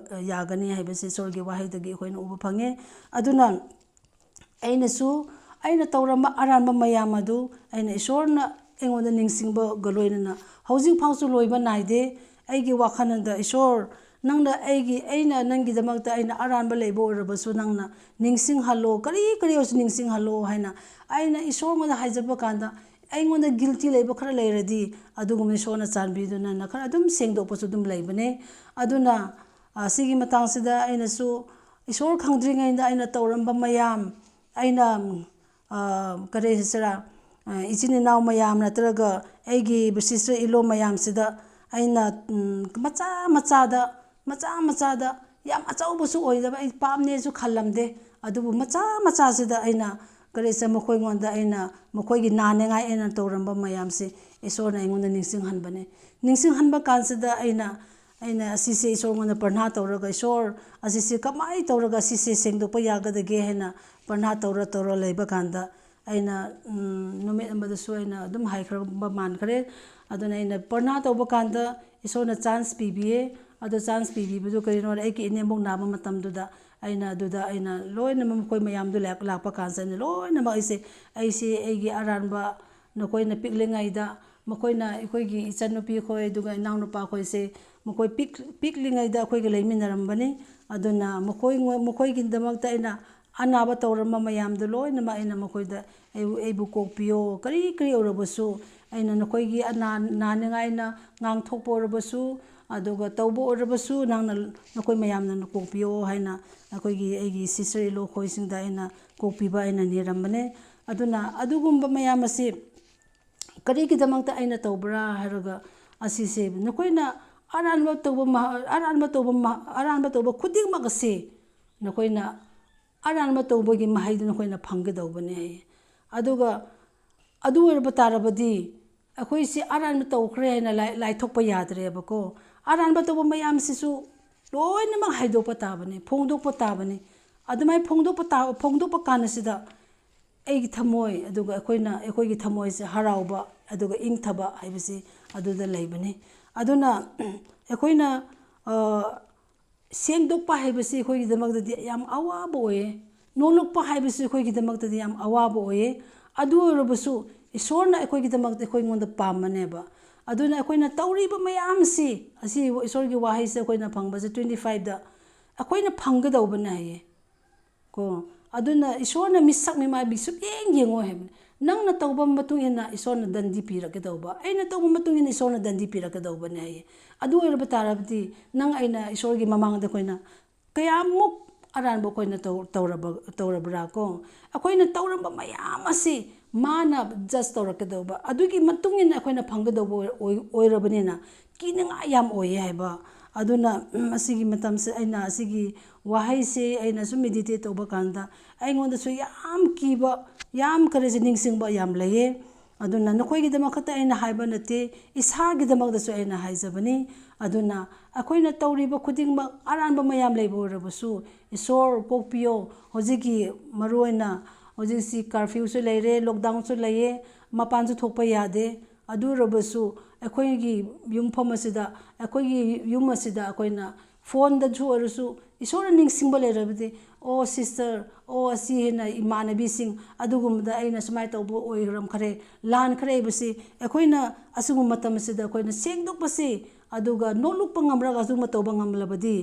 ꯌꯥꯒꯅꯤ ꯍꯥꯏꯕꯁꯦ ꯏꯁꯣꯔꯒꯤ ꯋꯥꯍꯩꯗꯒꯤ ꯑꯩꯈꯣꯏꯅ ꯎꯕ ꯐꯪꯉꯦ꯫ ꯑꯗꯨꯅ ꯑꯩꯅꯁꯨ ꯑꯩꯅ ꯇꯧꯔꯝꯕ ꯑꯔꯥꯟꯕ ꯃꯌꯥꯝ ꯑꯗꯨ ꯑꯩꯅ ꯏꯁꯣꯔꯅ ꯑꯩꯉꯣꯟꯗ ꯅꯤꯡꯁꯤꯡꯕꯒ ꯂꯣꯏꯅꯅ ꯍꯧꯖꯤꯛ ꯐꯥꯎꯁꯨ ꯂꯣꯏꯕ ꯅꯥꯏꯗꯦ꯫ ꯑꯩꯒꯤ ꯋꯥꯈꯜꯗ, "ꯏꯁꯣꯔ, ꯅꯪꯅ ꯑꯩꯒꯤ, ꯑꯩꯅ ꯅꯪꯒꯤꯗꯃꯛꯇ ꯑꯩꯅ ꯑꯔꯥꯟꯕ ꯂꯩꯕ ꯑꯣꯏꯔꯕꯁꯨ ꯅꯪꯅ ꯅꯤꯡꯁꯤꯡꯍꯜꯂꯣ, ꯀꯔꯤ ꯀꯔꯤ ꯑꯣꯏꯔꯁꯨ ꯅꯤꯡꯁꯤꯡꯍꯜꯂꯣ" ꯍꯥꯏꯅ ꯑꯩꯅ ꯏꯁꯣꯔꯉꯣꯟꯗ ꯍꯥꯏꯖꯕ ꯀꯥꯟꯗ, ꯑꯩꯉꯣꯟꯗ ꯒꯤꯜꯇꯤ ꯂꯩꯕ ꯈꯔ ꯂꯩꯔꯗꯤ ꯑꯗꯨꯒꯨꯝꯕ ꯏꯁꯣꯔꯅ ꯆꯥꯟꯕꯤꯗꯨꯅ ꯈꯔ ꯑꯗꯨꯝ ꯁꯦꯡꯗꯣꯛꯄꯁꯨ ꯑꯗꯨꯝ ꯂꯩꯕꯅꯦ꯫ ꯑꯗꯨꯅ, ꯑ, ꯁꯤꯒꯤ ꯃꯇꯥꯡꯁꯤꯗ ꯑꯩꯅꯁꯨ ꯏꯁꯣꯔ ꯈꯪꯗ꯭ꯔꯤꯉꯩꯗ ꯑꯩꯅ ꯇꯧꯔꯝꯕ ꯃꯌꯥꯝ, ꯑꯩꯅ, ꯑ, ꯀꯔꯤ ꯍꯥꯏꯁꯤꯔꯥ, ꯑ, ꯏꯆꯤꯟ ꯏꯅꯥꯎ ꯃꯌꯥꯝ ꯅꯠꯇ꯭ꯔꯒ ꯑꯩꯒꯤ sister in law ꯃꯌꯥꯝꯁꯤꯗ ꯑꯩꯅ, ꯎꯝ, ꯃꯆꯥ ꯃꯆꯥꯗ, ꯃꯆꯥ ꯃꯆꯥꯗ, ꯌꯥꯝ ꯑꯆꯧꯕꯁꯨ ꯑꯣꯏꯗꯕ, ꯑꯩ ꯄꯥꯞꯅꯦꯁꯨ ꯈꯜꯂꯝꯗꯦ꯫ ꯑꯗꯨꯕꯨ ꯃꯆꯥ ꯃꯆꯥꯁꯤꯗ ꯑꯩꯅ ꯀꯔꯤꯁꯦ ꯃꯈꯣꯏꯉꯣꯟꯗ ꯑꯩꯅ, ꯃꯈꯣꯏꯒꯤ ꯅꯥꯅꯤꯡꯉꯥꯏ ꯑꯩꯅ ꯇꯧꯔꯝꯕ ꯃꯌꯥꯝꯁꯦ ꯏꯁꯣꯔꯅ ꯑꯩꯉꯣꯟꯗ ꯅꯤꯡꯁꯤꯡꯍꯟꯕꯅꯦ꯫ ꯅꯤꯡꯁꯤꯡꯍꯟꯕ ꯀꯥꯟꯁꯤꯗ ꯑꯩꯅ, ꯑꯩꯅ ꯑꯁꯤꯁꯦ ꯏꯁꯣꯔꯉꯣꯟꯗ ꯄ꯭ꯔꯊꯅꯥ ꯇꯧꯔꯒ, "ꯏꯁꯣꯔ, ꯑꯁꯤꯁꯦ ꯀꯃꯥꯏꯅ ꯇꯧꯔꯒ ꯑꯁꯤꯁꯦ ꯁꯦꯡꯗꯣꯛꯄ ꯌꯥꯒꯗꯒꯦ?" ꯍꯥꯏꯅ ꯄ꯭ꯔꯊꯅꯥ ꯇꯧꯔ ꯇꯧꯔ ꯂꯩꯕ ꯀꯥꯟꯗ ꯑꯩꯅ, ꯎꯝ, ꯅꯨꯃꯤꯠ ꯑꯃꯗꯁꯨ ꯑꯩꯅ ꯑꯗꯨꯝ ꯍꯥꯏꯈ꯭ꯔꯕ ꯃꯥꯟꯈ꯭ꯔꯦ꯫ ꯑꯗꯨꯅ ꯑꯩꯅ ꯄ꯭ꯔꯊꯅꯥ ꯇꯧꯕ ꯀꯥꯟꯗ ꯏꯁꯣꯔꯅ chance ꯄꯤꯕꯤꯌꯦ꯫ ꯑꯗꯣ chance ꯄꯤꯕꯤꯕꯗꯨ ꯀꯔꯤꯅꯣ ꯍꯥꯏꯔ, ꯑꯩꯒꯤ ꯏꯅꯦꯝꯕꯣꯛ ꯅꯥꯕ ꯃꯇꯝꯗꯨꯗ ꯑꯩꯅ ꯑꯗꯨꯗ ꯑꯩꯅ ꯂꯣꯏꯅꯃꯛ ꯃꯈꯣꯏ ꯃꯌꯥꯝꯗꯨ ꯂꯥꯛ-, ꯂꯥꯛꯄ ꯀꯥꯟꯁꯤꯗ ꯑꯩꯅ ꯂꯣꯏꯅꯃꯛ ꯑꯩꯁꯦ, ꯑꯩꯁꯦ ꯑꯩꯒꯤ ꯑꯔꯥꯟꯕ ꯅꯈꯣꯏꯅ ꯄꯤꯛꯂꯤꯉꯩꯗ ꯃꯈꯣꯏꯅ, ꯑꯩꯈꯣꯏꯒꯤ ꯏꯆꯟꯅꯨꯄꯤ ꯈꯣꯏ ꯑꯗꯨꯒ ꯏꯅꯥꯎꯅꯨꯄꯥ ꯈꯣꯏꯁꯦ ꯃꯈꯣꯏ ꯄꯤꯛ-, ꯄꯤꯛꯂꯤꯉꯩꯗ ꯑꯩꯈꯣꯏꯒ ꯂꯩꯃꯤꯟꯅꯔꯝꯕꯅꯤ꯫ ꯑꯗꯨꯅ ꯃꯈꯣꯏ, ꯃꯈꯣꯏꯒꯤꯗꯃꯛꯇ ꯑꯩꯅ ꯑꯅꯥꯕ ꯇꯧꯔꯝꯕ ꯃꯌꯥꯝꯗꯨ ꯂꯣꯏꯅꯃꯛ ꯑꯩꯅ ꯃꯈꯣꯏꯗ ꯑꯩꯕꯨ, ꯑꯩꯕꯨ ꯀꯣꯛꯄꯤꯌꯣ, ꯀꯔꯤ ꯀꯔꯤ ꯑꯣꯏꯔꯕꯁꯨ ꯑꯩꯅ ꯅꯈꯣꯏꯒꯤ ꯑꯅꯥ-, ꯅꯥꯅꯤꯡꯉꯥꯏꯅ ꯉꯥꯡꯊꯣꯛꯄ ꯑꯣꯏꯔꯕꯁꯨ, ꯑꯗꯨꯒ ꯇꯧꯕ ꯑꯣꯏꯔꯕꯁꯨ ꯅꯪꯅ, ꯅꯈꯣꯏ ꯃꯌꯥꯝꯅ ꯀꯣꯛꯄꯤꯌꯣ ꯍꯥꯏꯅ ꯑꯩꯈꯣꯏꯒꯤ, ꯑꯩꯒꯤ sister in law ꯈꯣꯏꯁꯤꯡꯗ ꯑꯩꯅ ꯀꯣꯛꯄꯤꯕ ꯑꯩꯅ ꯅꯤꯔꯝꯕꯅꯦ꯫ ꯑꯗꯨꯅ ꯑꯗꯨꯒꯨꯝꯕ ꯃꯌꯥꯝ ꯑꯁꯤ ꯀꯔꯤꯒꯤꯗꯃꯛꯇ ꯑꯩꯅ ꯇꯧꯕ꯭ꯔꯥ ꯍꯥꯏꯔꯒ, ꯑꯁꯤꯁꯦ ꯅꯈꯣꯏꯅ ꯑꯔꯥꯟꯕ ꯇꯧꯕ ꯃꯍ-, ꯑꯔꯥꯟꯕ ꯇꯧꯕ ꯃꯍ-, ꯑꯔꯥꯟꯕ ꯇꯧꯕ ꯈꯨꯗꯤꯡꯃꯛ ꯑꯁꯤ ꯅꯈꯣꯏꯅ ꯑꯔꯥꯟꯕ ꯇꯧꯕꯒꯤ ꯃꯍꯩꯗꯨ ꯅꯈꯣꯏꯅ ꯐꯪꯒꯗꯧꯕꯅꯦ ꯍꯥꯏꯌꯦ꯫ ꯑꯗꯨꯒ ꯑꯗꯨ ꯑꯣꯏꯔꯕ ꯇꯥꯔꯕꯗꯤ ꯑꯩꯈꯣꯏꯁꯤ ꯑꯔꯥꯟꯕ ꯇꯧꯈ꯭ꯔꯦ ꯍꯥꯏꯅ ꯂꯥꯏ-, ꯂꯥꯏꯊꯣꯛꯄ ꯌꯥꯗ꯭ꯔꯦꯕꯀꯣ꯫ ꯑꯔꯥꯟꯕ ꯇꯧꯕ ꯃꯌꯥꯝꯁꯤꯁꯨ ꯂꯣꯏꯅꯃꯛ ꯍꯥꯏꯗꯣꯛꯄ ꯇꯥꯕꯅꯤ, ꯐꯣꯡꯗꯣꯛꯄ ꯇꯥꯕꯅꯤ꯫ ꯑꯗꯨꯃꯥꯏꯅ ꯐꯣꯡꯗꯣꯛꯄ ꯇꯥ ꯐꯣꯡꯗꯣꯛꯄ ꯀꯥꯟꯗꯁꯤꯗ ꯑꯩꯒꯤ ꯊꯃꯣꯏ, ꯑꯗꯨꯒ ꯑꯩꯈꯣꯏꯅ, ꯑꯩꯈꯣꯏꯒꯤ ꯊꯃꯣꯏꯁꯦ ꯍꯔꯥꯎꯕ ꯑꯗꯨꯒ ꯏꯪꯊꯕ ꯍꯥꯏꯕꯁꯤ ꯑꯗꯨꯗ ꯂꯩꯕꯅꯤ꯫ ꯑꯗꯨꯅ ꯑꯩꯈꯣꯏꯅ, ꯑ, ꯁꯦꯡꯗꯣꯛꯄ ꯍꯥꯏꯕꯁꯤ ꯑꯩꯈꯣꯏꯒꯤꯗꯃꯛꯇꯗꯤ ꯌꯥꯝ ꯑꯋꯥꯕ ꯑꯣꯏꯌꯦ꯫ ꯅꯣꯂꯨꯛꯄ ꯍꯥꯏꯕꯁꯤ ꯑꯩꯈꯣꯏꯒꯤꯗꯃꯛꯇꯗꯤ ꯌꯥꯝ ꯑꯋꯥꯕ ꯑꯣꯏꯌꯦ꯫ ꯑꯗꯨ ꯑꯣꯏꯔꯕꯁꯨ ꯏꯁꯣꯔꯅ ꯑꯩꯈꯣꯏꯒꯤꯗꯃꯛꯇ ꯑꯩꯈꯣꯏꯉꯣꯟꯗ ꯄꯥꯝꯕꯅꯦꯕ꯫ ꯑꯗꯨꯅ ꯑꯩꯈꯣꯏꯅ ꯇꯧꯔꯤꯕ ꯃꯌꯥꯝꯁꯤ, ꯑꯁꯤ ꯏꯁꯣꯔꯒꯤ ꯋꯥꯍꯩꯁꯦ ꯑꯩꯈꯣꯏꯅ ꯐꯪꯕꯁꯦ twenty fiveꯇ ꯑꯩꯈꯣꯏꯅ ꯐꯪꯒꯗꯧꯕꯅꯦ ꯍꯥꯏꯌꯦ꯫ ꯀꯣ, ꯑꯗꯨꯅ ꯏꯁꯣꯔꯅ ꯃꯤꯁꯛ ꯃꯤꯃꯥꯏ ꯃꯤꯁꯨꯛ ꯌꯦꯡ ꯌꯦꯡꯉꯣꯏ ꯍꯥꯏꯕꯅꯤ꯫ ꯅꯪꯅ ꯇꯧꯕ ꯃꯇꯨꯡ ꯏꯟꯅ ꯏꯁꯣꯔꯅ ꯗꯟꯗꯤ ꯄꯤꯔꯛꯀꯗꯧꯕ, ꯑꯩꯅ ꯇꯧꯕ ꯃꯇꯨꯡ ꯏꯟꯅ ꯏꯁꯣꯔꯅ ꯗꯟꯗꯤ ꯄꯤꯔꯛꯀꯗꯧꯕꯅꯦ ꯍꯥꯏꯌꯦ꯫ ꯑꯗꯨ ꯑꯣꯏꯔꯕ ꯇꯥꯔꯕꯗꯤ ꯅꯪ ꯑꯩꯅ ꯏꯁꯣꯔꯒꯤ ꯃꯃꯥꯡꯗ ꯑꯩꯈꯣꯏꯅ ꯀꯌꯥꯃꯨꯛ ꯑꯔꯥꯟꯕ ꯑꯩꯈꯣꯏꯅ ꯇꯧ ꯇꯧꯔꯕ ꯇꯧꯔꯕ꯭ꯔꯥ ꯀꯣ? ꯑꯩꯈꯣꯏꯅ ꯇꯧꯔꯝꯕ ꯃꯌꯥꯝ ꯑꯁꯤ ꯃꯥꯅ ꯖꯁ ꯇꯧꯔꯛꯀꯗꯧꯕ, ꯑꯗꯨꯒꯤ ꯃꯇꯨꯡ ꯏꯟꯅ ꯑꯩꯈꯣꯏꯅ ꯐꯪꯒꯗꯧꯕ ꯑꯣꯏ ꯑꯣꯏ ꯑꯣꯏꯔꯕꯅꯤꯅ ꯀꯤꯅꯤꯡꯉꯥꯏ ꯌꯥꯝ ꯑꯣꯏꯌꯦ ꯍꯥꯏꯕ꯫ ꯑꯗꯨꯅ ꯎꯝ, ꯑꯁꯤꯒꯤ ꯃꯇꯝꯁꯦ ꯑꯩꯅ ꯑꯁꯤꯒꯤ ꯋꯥꯍꯩꯁꯦ ꯑꯩꯅ ꯁꯨꯝ ꯃꯦꯗꯤꯇꯦꯠ ꯇꯧꯕ ꯀꯥꯟꯗ ꯑꯩꯉꯣꯟꯗꯁꯨ ꯌꯥꯝ ꯀꯤꯕ, ꯌꯥꯝ ꯀꯔꯤꯁꯦ ꯅꯤꯡꯁꯤꯡꯕ ꯌꯥꯝ ꯂꯩꯌꯦ꯫ ꯑꯗꯨꯅ ꯅꯈꯣꯏꯒꯤꯗꯃꯛ ꯈꯛꯇ ꯑꯩꯅ ꯍꯥꯏꯕ ꯅꯠꯇꯦ, ꯏꯁꯥꯒꯤꯗꯃꯛꯇꯁꯨ ꯑꯩꯅ ꯍꯥꯏꯖꯕꯅꯤ꯫ ꯑꯗꯨꯅ ꯑꯩꯈꯣꯏꯅ ꯇꯧꯔꯤꯕ ꯈꯨꯗꯤꯡꯃꯛ ꯑꯔꯥꯟꯕ ꯃꯌꯥꯝ ꯂꯩꯕ ꯑꯣꯏꯔꯕꯁꯨ ꯏꯁꯣꯔ ꯀꯣꯛꯄꯤꯌꯣ꯫ ꯍꯧꯖꯤꯛꯀꯤ ꯃꯔꯨꯑꯣꯏꯅ ꯍꯧꯖꯤꯛꯁꯤ ꯀꯥꯔꯐ꯭ꯌꯨꯁꯨ ꯂꯩꯔꯦ, ꯂꯣꯛꯗꯥꯎꯟꯁꯨ ꯂꯩꯌꯦ, ꯃꯄꯥꯟꯁꯨ ꯊꯣꯛꯄ ꯌꯥꯗꯦ꯫ ꯑꯗꯨ ꯑꯣꯏꯔꯕꯁꯨ ꯑꯩꯈꯣꯏꯒꯤ ꯌꯨꯝꯐꯝ ꯑꯁꯤꯗ, ꯑꯩꯈꯣꯏꯒꯤ ꯌꯨꯝ ꯑꯁꯤꯗ ꯑꯩꯈꯣꯏꯅ ꯐꯣꯟꯗꯁꯨ ꯑꯣꯏꯔꯁꯨ ꯏꯁꯣꯔꯅ ꯅꯤꯡꯁꯤꯡꯕ ꯂꯩꯔꯕꯗꯤ, "ꯑꯣ ꯁꯤꯁꯇꯔ, ꯑꯣ ꯑꯁꯤ ꯍꯦꯟꯅ ꯏꯃꯥꯟꯅꯕꯤꯁꯤꯡ ꯑꯗꯨꯒꯨꯝꯕꯗ ꯑꯩꯅ ꯁꯨꯃꯥꯏꯅ ꯇꯧꯕ ꯑꯣꯏꯔꯝꯈ꯭ꯔꯦ, ꯂꯥꯟꯈ꯭ꯔꯦ" ꯍꯥꯏꯕꯁꯤ ꯑꯩꯈꯣꯏꯅ ꯑꯁꯤꯒꯨꯝꯕ ꯃꯇꯝ ꯑꯁꯤꯗ ꯑꯩꯈꯣꯏꯅ ꯁꯦꯡꯗꯣꯛꯄꯁꯤ, ꯑꯗꯨꯒ ꯅꯣꯛꯂꯨꯛꯄ ꯉꯝꯔꯒ ꯑꯗꯨꯒꯨꯝꯕ ꯇꯧꯕ ꯉꯝꯂꯕꯗꯤ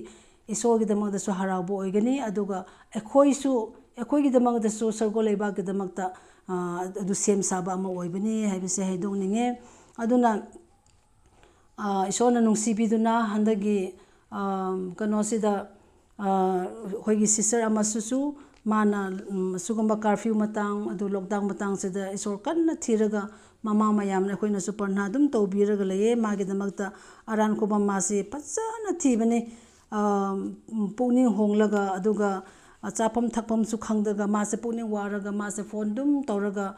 ꯏꯁꯣꯔꯒꯤꯗꯃꯛꯇꯁꯨ ꯍꯔꯥꯎꯕ ꯑꯣꯏꯒꯅꯤ, ꯑꯗꯨꯒ ꯑꯩꯈꯣꯏꯁꯨ, ꯑꯩꯈꯣꯏꯒꯤꯗꯃꯛꯇꯁꯨ ꯁꯒꯣꯜ ꯂꯩꯕꯥꯛꯀꯤꯗꯃꯛꯇ, ꯑ, ꯑꯗꯨ ꯁꯦꯝ ꯁꯥꯕ ꯑꯃ ꯑꯣꯏꯕꯅꯤ ꯍꯥꯏꯕꯁꯦ ꯍꯥꯏꯗꯣꯛꯅꯤꯡꯉꯦ꯫ ꯑꯗꯨꯅ, ꯑ, ꯏꯁꯣꯔꯅ ꯅꯨꯡꯁꯤꯕꯤꯗꯨꯅ ꯍꯟꯗꯛꯀꯤ, ꯑ, ꯀꯩꯅꯣꯁꯤꯗ, ꯑ, ꯑꯩꯈꯣꯏꯒꯤ ꯁꯤꯁꯇꯔ ꯑꯃꯁꯨꯁꯨ ꯃꯥꯅ, ꯎꯝ, ꯑꯁꯤꯒꯨꯝꯕ ꯀꯥꯔꯐ꯭ꯌꯨ ꯃꯇꯥꯡ, ꯑꯗꯨ ꯂꯣꯛꯗꯥꯎꯟ ꯃꯇꯥꯡꯁꯤꯗ ꯏꯁꯣꯔ ꯀꯟꯅ ꯊꯤꯔꯒ ꯃꯃꯥ ꯃꯌꯥꯝꯅ ꯑꯩꯈꯣꯏꯅꯁꯨ ꯄ꯭ꯔꯅꯥ ꯑꯗꯨꯝ ꯇꯧꯕꯤꯔꯒ ꯂꯩꯌꯦ꯫ ꯃꯥꯒꯤꯗꯃꯛꯇ ꯑꯔꯥꯟ ꯈꯨꯕꯝ ꯃꯥꯁꯤ ꯐꯖꯅ ꯊꯤꯕꯅꯤ꯫ ꯑ, ꯄꯨꯛꯅꯤꯡ ꯍꯣꯡꯂꯒ, ꯑꯗꯨꯒ ꯆꯥꯐꯝ ꯊꯛꯐꯝꯁꯨ ꯈꯪꯗ꯭ꯔꯒ ꯃꯥꯁꯦ ꯄꯨꯛꯅꯤꯡ ꯋꯥꯔꯒ ꯃꯥꯁꯦ ꯐꯣꯟ ꯑꯗꯨꯝ ꯇꯧꯔꯒ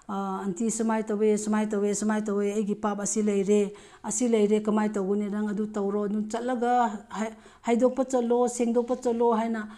ꯑꯟꯇꯤ, ꯁꯨꯃꯥꯏꯅ ꯇꯧꯋꯦ, ꯁꯨꯃꯥꯏꯅ ꯇꯧꯋꯦ, ꯁꯨꯃꯥꯏꯅ ꯇꯧꯋꯦ, ꯑꯩꯒꯤ ꯄꯥꯞ ꯑꯁꯤ ꯂꯩꯔꯦ, ꯑꯁꯤ ꯂꯩꯔꯦ, ꯀꯃꯥꯏꯅ ꯇꯧꯒꯅꯤ? ꯅꯪ ꯑꯗꯨ ꯇꯧꯔꯣ, ꯑꯗꯨꯝ ꯆꯠꯂꯒ ꯍꯥꯏ- ꯍꯥꯏꯗꯣꯛꯄ ꯆꯠꯂꯣ, ꯁꯦꯡꯗꯣꯛꯄ ꯆꯠꯂꯣ ꯍꯥꯏꯅ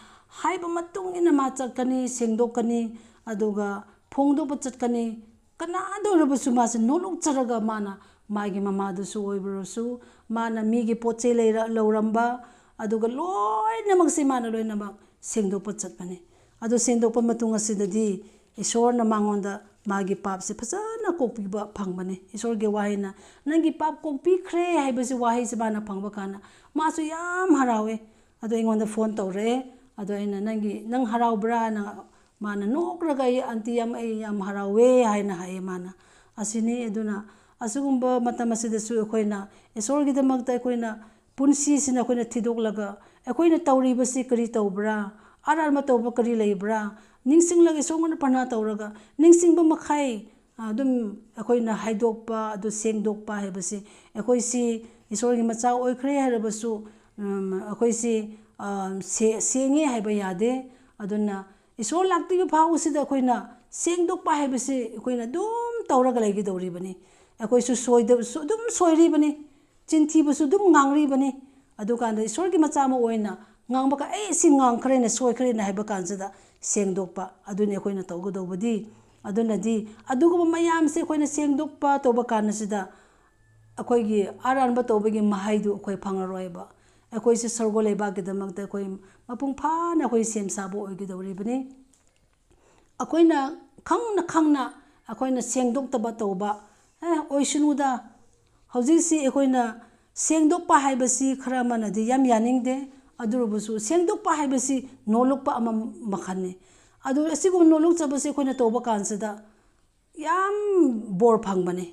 ꯍꯥꯏꯕ ꯃꯇꯨꯡ ꯏꯟꯅ ꯃꯥ ꯆꯠꯀꯅꯤ, ꯁꯦꯡꯗꯣꯛꯀꯅꯤ, ꯑꯗꯨꯒ ꯐꯣꯡꯗꯣꯛꯄ ꯆꯠꯀꯅꯤ꯫ ꯀꯅꯥꯗ ꯑꯣꯏꯔꯕꯁꯨ ꯃꯥꯁꯦ ꯅꯣꯂꯨꯛꯆꯔꯒ ꯃꯥꯅ ꯃꯥꯒꯤ ꯃꯃꯥꯗꯁꯨ ꯑꯣꯏꯕꯔꯁꯨ, ꯃꯥꯅ ꯃꯤꯒꯤ ꯄꯣꯠ ꯆꯩ ꯂꯩꯔ ꯂꯧꯔꯝꯕ, ꯑꯗꯨꯒ ꯂꯣꯏꯅꯃꯛꯁꯦ ꯃꯥꯅ ꯂꯣꯏꯅꯃꯛ ꯁꯦꯡꯗꯣꯛꯄ ꯆꯠꯄꯅꯤ꯫ ꯑꯗꯨ ꯁꯦꯡꯗꯣꯛꯄ ꯃꯇꯨꯡ ꯑꯁꯤꯗꯗꯤ ꯏꯁꯣꯔꯅ ꯃꯉꯣꯟꯗ ꯃꯥꯒꯤ ꯄꯥꯞꯁꯦ ꯐꯖꯅ ꯀꯣꯛꯄꯤꯕ ꯐꯪꯕꯅꯤ꯫ ꯏꯁꯣꯔꯒꯤ ꯋꯥꯍꯩꯅ, "ꯅꯪꯒꯤ ꯄꯥꯞ ꯀꯣꯛꯄꯤꯈ꯭ꯔꯦ" ꯍꯥꯏꯕꯁꯤ, ꯋꯥꯍꯩꯁꯤ ꯃꯥꯅ ꯐꯪꯕ ꯀꯥꯟꯗ ꯃꯥꯁꯨ ꯌꯥꯝ ꯍꯔꯥꯎꯋꯦ꯫ ꯑꯗꯣ ꯑꯩꯉꯣꯟꯗ ꯐꯣꯟ ꯇꯧꯔꯛꯑꯦ꯫ ꯑꯗꯣ ꯑꯩꯅ, "ꯅꯪꯒꯤ, ꯅꯪ ꯍꯔꯥꯎꯕ꯭ꯔꯥꯅ?" ꯃꯥꯅ ꯅꯣꯛꯂꯒ, "ꯑꯩ, ꯑꯟꯇꯤ, ꯌꯥꯝ, ꯑꯩ ꯌꯥꯝ ꯍꯔꯥꯎꯋꯦ" ꯍꯥꯏꯅ ꯍꯥꯏꯌꯦ ꯃꯥꯅ꯫ ꯑꯁꯤꯅꯤ꯫ ꯑꯗꯨꯅ ꯑꯁꯤꯒꯨꯝꯕ ꯃꯇꯝ ꯑꯁꯤꯗꯁꯨ ꯑꯩꯈꯣꯏꯅ ꯏꯁꯣꯔꯒꯤꯗꯃꯛꯇ ꯑꯩꯈꯣꯏꯅ ꯄꯨꯟꯁꯤꯁꯤꯅ ꯑꯩꯈꯣꯏꯅ ꯊꯤꯗꯣꯛꯂꯒ, ꯑꯩꯈꯣꯏꯅ ꯇꯧꯔꯤꯕꯁꯤ ꯀꯔꯤ ꯇꯧꯕ꯭ꯔꯥ, ꯑꯔꯥꯟꯕ ꯇꯧꯕ ꯀꯔꯤ ꯂꯩꯕ꯭ꯔꯥ, ꯅꯤꯡꯁꯤꯡꯂꯒ ꯏꯁꯣꯔꯉꯣꯟꯗ ꯄ꯭ꯔꯥꯔꯊꯅꯥ ꯇꯧꯔꯒ, ꯅꯤꯡꯁꯤꯡꯕ ꯃꯈꯩ ꯑꯗꯨꯝ ꯑꯩꯈꯣꯏꯅ ꯍꯥꯏꯗꯣꯛꯄ, ꯑꯗꯨ ꯁꯦꯡꯗꯣꯛꯄ ꯍꯥꯏꯕꯁꯤ, ꯑꯩꯈꯣꯏꯁꯤ ꯏꯁꯣꯔꯒꯤ ꯃꯆꯥ ꯑꯣꯏꯈ꯭ꯔꯦ ꯍꯥꯏꯔꯕꯁꯨ, ꯎꯝ, ꯑꯩꯈꯣꯏꯁꯤ, ꯑ, ꯁꯦ-, ꯁꯦꯡꯉꯦ ꯍꯥꯏꯕ ꯌꯥꯗꯦ꯫ ꯑꯗꯨꯅ ꯏꯁꯣꯔ ꯂꯥꯛꯇ꯭ꯔꯤꯕ ꯐꯥꯎꯕꯁꯤꯗ ꯑꯩꯈꯣꯏꯅ ꯁꯦꯡꯗꯣꯛꯄ ꯍꯥꯏꯕꯁꯤ ꯑꯩꯈꯣꯏꯅ ꯑꯗꯨꯝ ꯇꯧꯔꯒ ꯂꯩꯒꯗꯧꯔꯤꯕꯅꯤ꯫ ꯑꯩꯈꯣꯏꯁꯨ ꯁꯣꯏꯗꯕꯁꯨ ꯑꯗꯨꯝ ꯁꯣꯏꯔꯤꯕꯅꯤ, ꯆꯤꯟꯊꯤꯕꯁꯨ ꯑꯗꯨꯝ ꯉꯥꯡꯂꯤꯕꯅꯤ꯫ ꯑꯗꯨꯀꯥꯟꯗ ꯏꯁꯣꯔꯒꯤ ꯃꯆꯥ ꯑꯃ ꯑꯣꯏꯅ ꯉꯥꯡꯕ ꯀꯥꯟ, "ꯑꯩ ꯁꯤ ꯉꯥꯡꯈ꯭ꯔꯦꯅꯦ, ꯁꯣꯏꯈ꯭ꯔꯦꯅꯦ" ꯍꯥꯏꯕ ꯀꯥꯟꯁꯤꯗ ꯁꯦꯡꯗꯣꯛꯄ, ꯑꯗꯨꯅꯤ ꯑꯩꯈꯣꯏꯅ ꯇꯧꯒꯗꯧꯕꯗꯤ꯫ ꯑꯗꯨꯅꯗꯤ ꯑꯗꯨꯒꯨꯝꯕ ꯃꯌꯥꯝꯁꯦ ꯑꯩꯈꯣꯏꯅ ꯁꯦꯡꯗꯣꯛꯄ ꯇꯧꯕ ꯀꯥꯟꯁꯤꯗ ꯑꯩꯈꯣꯏꯒꯤ ꯑꯔꯥꯟꯕ ꯇꯧꯕꯒꯤ ꯃꯍꯩꯗꯨ ꯑꯩꯈꯣꯏ ꯐꯪꯂꯔꯣꯏꯕ꯫ ꯑꯩꯈꯣꯏꯁꯦ ꯁꯔꯒꯣ ꯂꯩꯕꯥꯛꯀꯤꯗꯃꯛꯇ ꯑꯩꯈꯣꯏ ꯃꯄꯨꯡ ꯐꯥꯅ ꯑꯩꯈꯣꯏ ꯁꯦꯝ ꯁꯥꯕ ꯑꯣꯏꯒꯗꯧꯔꯤꯕꯅꯤ꯫ ꯑꯩꯈꯣꯏꯅ ꯈꯪꯅ ꯈꯪꯅ ꯑꯩꯈꯣꯏꯅ ꯁꯦꯡꯗꯣꯛꯇꯕ ꯇꯧꯕ, ꯑꯦ, ꯑꯣꯏꯁꯅꯨꯗ꯫ ꯍꯧꯖꯤꯛꯁꯤ ꯑꯩꯈꯣꯏꯅ ꯁꯦꯡꯗꯣꯛꯄ ꯍꯥꯏꯕꯁꯤ ꯈꯔ ꯑꯃꯅꯗꯤ ꯌꯥꯝ ꯌꯥꯅꯤꯡꯗꯦ, ꯑꯗꯨ ꯑꯣꯏꯔꯕꯁꯨ ꯁꯦꯡꯗꯣꯛꯄ ꯍꯥꯏꯕꯁꯤ ꯅꯣꯂꯨꯛꯄ ꯑꯃ ꯃꯈꯜꯅꯤ꯫ ꯑꯗꯨ ꯑꯁꯤꯒꯨꯝꯕ ꯅꯣꯂꯨꯛꯆꯕꯁꯤ ꯑꯩꯈꯣꯏꯅ ꯇꯧꯕ ꯀꯥꯟꯁꯤꯗ ꯌꯥꯝ ꯕꯣꯔ ꯐꯪꯕꯅꯦ꯫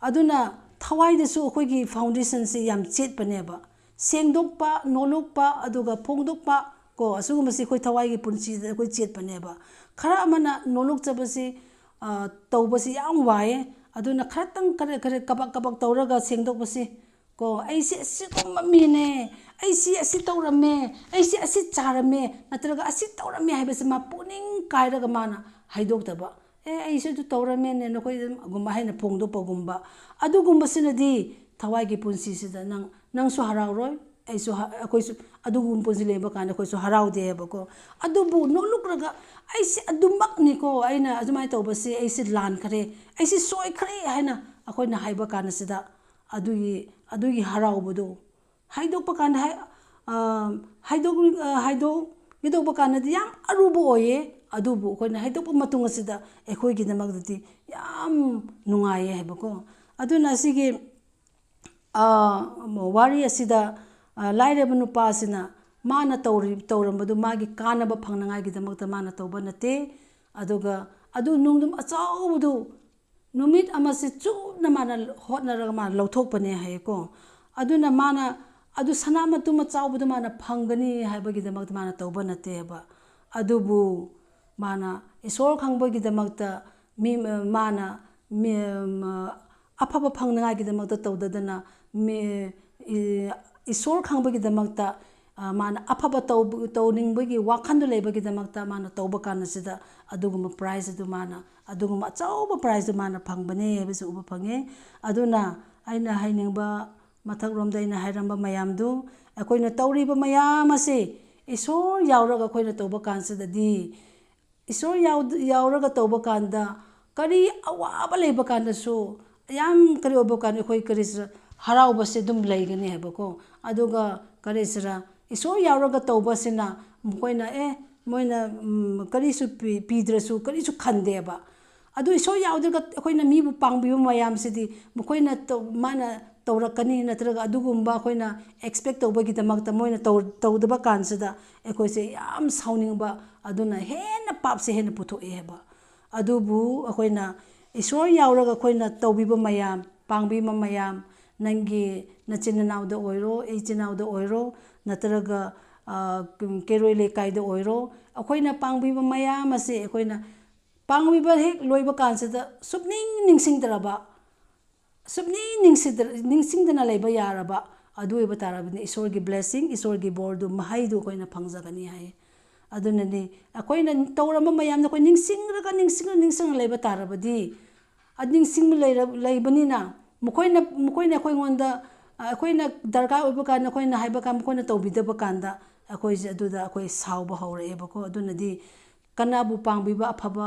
ꯑꯗꯨꯅ ꯊꯋꯥꯏꯗꯁꯨ ꯑꯩꯈꯣꯏꯒꯤ ꯐꯥꯎꯟꯗꯦꯁꯟꯁꯤ ꯌꯥꯝ ꯆꯦꯠꯄꯅꯦꯕ꯫ ꯁꯦꯡꯗꯣꯛꯄ, ꯅꯣꯂꯨꯛꯄ, ꯑꯗꯨꯒ ꯐꯣꯡꯗꯣꯛꯄ, ꯀꯣ, ꯑꯁꯤꯒꯨꯝꯕꯁꯤ ꯑꯩꯈꯣꯏ ꯊꯋꯥꯏꯒꯤ ꯄꯨꯟꯁꯤꯗ ꯑꯩꯈꯣꯏ ꯆꯦꯠꯄꯅꯦꯕ꯫ ꯈꯔ ꯑꯃꯅ ꯅꯣꯂꯨꯛꯆꯕꯁꯤ, ꯑ, ꯇꯧꯕꯁꯤ ꯌꯥꯝ ꯋꯥꯏꯌꯦ꯫ ꯑꯗꯨꯅ ꯈꯔꯇꯪ ꯈꯔ ꯈꯔ ꯀꯕꯛ ꯀꯕꯛ ꯇꯧꯔꯒ ꯁꯦꯡꯗꯣꯛꯄꯁꯤ, ꯀꯣ, "ꯑꯩꯁꯦ ꯑꯁꯤꯒꯨꯝꯕ ꯃꯤꯅꯦ, ꯑꯩꯁꯤ ꯑꯁꯤ ꯇꯧꯔꯝꯃꯦ, ꯑꯩꯁꯤ ꯑꯁꯤ ꯆꯥꯔꯝꯃꯦ, ꯅꯠꯇ꯭ꯔꯒ ꯑꯁꯤ ꯇꯧꯔꯝꯃꯦ" ꯍꯥꯏꯕꯁꯦ ꯃꯥ ꯄꯨꯛꯅꯤꯡ ꯀꯥꯏꯔꯒ ꯃꯥꯅ ꯍꯥꯏꯗꯣꯛꯇꯕ꯫ ꯑꯦ, ꯑꯩꯁꯨ ꯑꯗꯨ ꯇꯧꯔꯝꯃꯦꯅꯦ, ꯅꯈꯣꯏꯒꯨꯝꯕ ꯍꯥꯏꯅ ꯐꯣꯡꯗꯣꯛꯄꯒꯨꯝꯕ꯫ ꯑꯗꯨꯒꯨꯝꯕꯁꯤꯅꯗꯤ ꯊꯋꯥꯏꯒꯤ ꯄꯨꯟꯁꯤꯁꯤꯗ ꯅꯪ, ꯅꯪꯁꯨ ꯍꯔꯥꯎꯔꯣꯏ, ꯑꯩꯁꯨ ꯍ-, ꯑꯩꯈꯣꯏꯁꯨ ꯑꯗꯨꯒꯨꯝꯕ ꯄꯨꯟꯁꯤ ꯂꯦꯟꯕ ꯀꯥꯟꯗ ꯑꯩꯈꯣꯏꯁꯨ ꯍꯔꯥꯎꯗꯦ ꯍꯥꯏꯕꯀꯣ꯫ ꯑꯗꯨꯕꯨ ꯅꯣꯛꯂꯨꯛꯂꯒ, "ꯑꯩꯁꯦ ꯑꯗꯨꯃꯛꯅꯤꯀꯣ, ꯑꯩꯅ ꯑꯗꯨꯃꯥꯏꯅ ꯇꯧꯕꯁꯦ, ꯑꯩꯁꯦ ꯂꯥꯟꯈ꯭ꯔꯦ, ꯑꯩꯁꯦ ꯁꯣꯏꯈ꯭ꯔꯦ" ꯍꯥꯏꯅ ꯑꯩꯈꯣꯏꯅ ꯍꯥꯏꯕ ꯀꯥꯟꯗꯁꯤꯗ, ꯑꯗꯨꯒꯤ, ꯑꯗꯨꯒꯤ ꯍꯔꯥꯎꯕꯗꯣ ꯍꯥꯏꯗꯣꯛꯄ ꯀꯥꯟꯗ ꯍꯥꯏ-, ꯑ, ꯍꯥꯏꯗꯣꯛ-, ꯑ, ꯍꯥꯏꯗꯣꯛ-, ꯍꯥꯏꯗꯣꯛꯄ ꯀꯥꯟꯗꯗꯤ ꯌꯥꯝ ꯑꯔꯨꯕ ꯑꯣꯏꯌꯦ꯫ ꯑꯗꯨꯕꯨ ꯑꯩꯈꯣꯏꯅ ꯍꯥꯏꯗꯣꯛꯄ ꯃꯇꯨꯡ ꯑꯁꯤꯗ ꯑꯩꯈꯣꯏꯒꯤꯗꯃꯛꯇꯗꯤ ꯌꯥꯝ ꯅꯨꯡꯉꯥꯏꯌꯦ ꯍꯥꯏꯕꯀꯣ꯫ ꯑꯗꯨꯅ ꯑꯁꯤꯒꯤ, ꯑ, ꯋꯥꯔꯤ ꯑꯁꯤꯗ, ꯑ, ꯂꯥꯏꯔꯕ ꯅꯨꯄꯥ ꯑꯁꯤꯅ ꯃꯥꯅ ꯇꯧꯔꯤ-, ꯇꯧꯔꯝꯕꯗꯨ ꯃꯥꯒꯤ ꯀꯥꯟꯅꯕ ꯐꯪꯅꯉꯥꯏꯒꯤꯗꯃꯛꯇ ꯃꯥꯅ ꯇꯧꯕ ꯅꯠꯇꯦ꯫ ꯑꯗꯨꯒ ꯑꯗꯨ ꯅꯨꯡꯗꯨꯝ ꯑꯆꯧꯕꯗꯨ ꯅꯨꯃꯤꯠ ꯑꯃꯁꯤ ꯆꯨꯞꯅ ꯃꯥꯅ ꯍꯣꯠꯅꯔꯒ ꯃꯥꯅ ꯂꯧꯊꯣꯛꯄꯅꯦ ꯍꯥꯏꯌꯦꯀꯣ꯫ ꯑꯗꯨꯅ ꯃꯥꯅ ꯑꯗꯨ ꯁꯅꯥ ꯃꯇꯨꯝ ꯑꯆꯥꯎꯕꯗꯨ ꯃꯥꯅ ꯐꯪꯒꯅꯤ ꯍꯥꯏꯕꯒꯤꯗꯃꯛꯇ ꯃꯥꯅ ꯇꯧꯕ ꯅꯠꯇꯦꯕ꯫ ꯑꯗꯨꯕꯨ ꯃꯥꯅ ꯏꯁꯣꯔ ꯈꯪꯕꯒꯤꯗꯃꯛꯇ ꯃꯤ, ꯃꯥꯅ ꯃꯤ, ꯑꯐꯕ ꯐꯪꯅꯉꯥꯏꯒꯤꯗꯃꯛꯇ ꯇꯧꯗꯗꯅ ꯃꯤ, ꯏ-, ꯏꯁꯣꯔ ꯈꯪꯕꯒꯤꯗꯃꯛꯇ, ꯑ, ꯃꯥꯅ ꯑꯐꯕ ꯇꯧꯕ-, ꯇꯧꯅꯤꯡꯕꯒꯤ ꯋꯥꯈꯜꯗꯨ ꯂꯩꯕꯒꯤꯗꯃꯛꯇ ꯃꯥꯅ ꯇꯧꯕ ꯀꯥꯟꯗꯁꯤꯗ ꯑꯗꯨꯒꯨꯝꯕ prize ꯑꯗꯨ ꯃꯥꯅ, ꯑꯗꯨꯒꯨꯝꯕ ꯑꯆꯧꯕ prize ꯑꯗꯨ ꯃꯥꯅ ꯐꯪꯕꯅꯦ ꯍꯥꯏꯕꯁꯤ ꯎꯕ ꯐꯪꯉꯦ꯫ ꯑꯗꯨꯅ ꯑꯩꯅ ꯍꯥꯏꯅꯤꯡꯕ, ꯃꯊꯛꯔꯣꯝꯗ ꯑꯩꯅ ꯍꯥꯏꯔꯝꯕ ꯃꯌꯥꯝꯗꯨ, ꯑꯩꯈꯣꯏꯅ ꯇꯧꯔꯤꯕ ꯃꯌꯥꯝ ꯑꯁꯤ ꯏꯁꯣꯔ ꯌꯥꯎꯔꯒ ꯑꯩꯈꯣꯏꯅ ꯇꯧꯕ ꯀꯥꯟꯁꯤꯗꯗꯤ, ꯏꯁꯣꯔ ꯌꯥꯎ-, ꯌꯥꯎꯔꯒ ꯇꯧꯕ ꯀꯥꯟꯗ, ꯀꯔꯤ ꯑꯋꯥꯕ ꯂꯩꯕ ꯀꯥꯟꯗꯁꯨ, ꯌꯥꯝ ꯀꯔꯤ ꯑꯣꯏꯕ ꯀꯥꯟꯗ ꯑꯩꯈꯣꯏ ꯀꯔꯤꯁꯤꯔ ꯍꯔꯥꯎꯕꯁꯦ ꯑꯗꯨꯝ ꯂꯩꯒꯅꯤ ꯍꯥꯏꯕꯀꯣ꯫ ꯑꯗꯨꯒ ꯀꯔꯤꯁꯤꯔ ꯏꯁꯣꯔ ꯌꯥꯎꯔꯒ ꯇꯧꯕꯁꯤꯅ ꯃꯈꯣꯏꯅ, ꯑꯦ, ꯃꯣꯏꯅ, ꯎꯝ, ꯀꯔꯤꯁꯨ ꯄꯤ-, ꯄꯤꯗ꯭ꯔꯁꯨ ꯀꯔꯤꯁꯨ ꯈꯟꯗꯦꯕ꯫ ꯑꯗꯨ ꯏꯁꯣꯔ ꯌꯥꯎꯗ꯭ꯔꯒ ꯑꯩꯈꯣꯏꯅ ꯃꯤꯕꯨ ꯄꯥꯡꯕꯤꯕ ꯃꯌꯥꯝꯁꯤꯗꯤ ꯃꯈꯣꯏꯅ ꯇꯧ-, ꯃꯥꯅ ꯇꯧꯔꯛꯀꯅꯤ ꯅꯠꯇ꯭ꯔꯒ ꯑꯗꯨꯒꯨꯝꯕ ꯑꯩꯈꯣꯏꯅ expect ꯇꯧꯕꯒꯤꯗꯃꯛꯇ ꯃꯣꯏꯅ ꯇꯧ-, ꯇꯧꯗꯕ ꯀꯥꯟꯁꯤꯗ ꯑꯩꯈꯣꯏꯁꯦ ꯌꯥꯝ ꯁꯥꯎꯅꯤꯡꯕ, ꯑꯗꯨꯅ ꯍꯦꯟꯅ ꯄꯥꯞꯁꯦ ꯍꯦꯟꯅ ꯄꯨꯊꯣꯛꯑꯦ ꯍꯥꯏꯕ꯫ ꯑꯗꯨꯕꯨ ꯑꯩꯈꯣꯏꯅ ꯏꯁꯣꯔ ꯌꯥꯎꯔꯒ ꯑꯩꯈꯣꯏꯅ ꯇꯧꯕꯤꯕ ꯃꯌꯥꯝ, ꯄꯥꯡꯕꯤꯕ ꯃꯌꯥꯝ, ꯅꯪꯒꯤ ꯅꯆꯤꯟ ꯅꯅꯥꯎꯗ ꯑꯣꯏꯔꯣ, ꯑꯩ ꯏꯆꯤꯟ ꯏꯅꯥꯎꯗ ꯑꯣꯏꯔꯣ, ꯅꯠꯇ꯭ꯔꯒ, ꯑ, ꯀꯩꯔꯣꯏ ꯂꯩꯀꯥꯏꯗ ꯑꯣꯏꯔꯣ, ꯑꯩꯈꯣꯏꯅ ꯄꯥꯡꯕꯤꯕ ꯃꯌꯥꯝ ꯑꯁꯦ ꯑꯩꯈꯣꯏꯅ ꯄꯥꯡꯕꯤꯕ ꯍꯦꯛ ꯂꯣꯏꯕ ꯀꯥꯟꯁꯤꯗ ꯁꯨꯞꯅꯤꯡ ꯅꯤꯡꯁꯤꯡꯗ꯭ꯔꯕ, ꯁꯨꯞꯅꯤꯡ ꯅꯤꯡꯁꯤꯡꯗ꯭ꯔ-, ꯅꯤꯡꯁꯤꯡꯗꯅ ꯂꯩꯕ ꯌꯥꯔꯕ, ꯑꯗꯨ ꯑꯣꯏꯕ ꯇꯥꯔꯕꯗꯤ ꯏꯁꯣꯔꯒꯤ blessing, ꯏꯁꯣꯔꯒꯤ ꯕꯣꯔꯗꯨ, ꯃꯍꯩꯗꯨ ꯑꯩꯈꯣꯏꯅ ꯐꯪꯖꯒꯅꯤ ꯍꯥꯏ꯫ ꯑꯗꯨꯅꯅꯤ, ꯑꯩꯈꯣꯏꯅ ꯇꯧꯔꯝꯕ ꯃꯌꯥꯝꯗꯣ ꯑꯩꯈꯣꯏ ꯅꯤꯡꯁꯤꯡꯂꯒ, ꯅꯤꯡꯁꯤꯡꯂ, ꯅꯤꯡꯁꯤꯡꯂ ꯂꯩꯕ ꯇꯥꯔꯕꯗꯤ, ꯑꯗꯨ ꯅꯤꯡꯁꯤꯡꯕ ꯂꯩꯔ-, ꯂꯩꯕꯅꯤꯅ, ꯃꯈꯣꯏꯅ, ꯃꯈꯣꯏꯅ ꯑꯩꯈꯣꯏꯉꯣꯟꯗ, ꯑ, ꯑꯩꯈꯣꯏꯅ ꯗꯔꯀꯥꯔ ꯑꯣꯏꯕ ꯀꯥꯟꯗ, ꯑꯩꯈꯣꯏꯅ ꯍꯥꯏꯕ ꯀꯥꯟꯗ ꯃꯈꯣꯏꯅ ꯇꯧꯕꯤꯗꯕ ꯀꯥꯟꯗ, ꯑꯩꯈꯣꯏꯁꯦ ꯑꯗꯨꯗ ꯑꯩꯈꯣꯏ ꯁꯥꯎꯕ ꯍꯧꯔꯛꯑꯦꯕꯀꯣ꯫ ꯑꯗꯨꯅꯗꯤ ꯀꯅꯥꯕꯨ ꯄꯥꯡꯕꯤꯕ ꯑꯐꯕ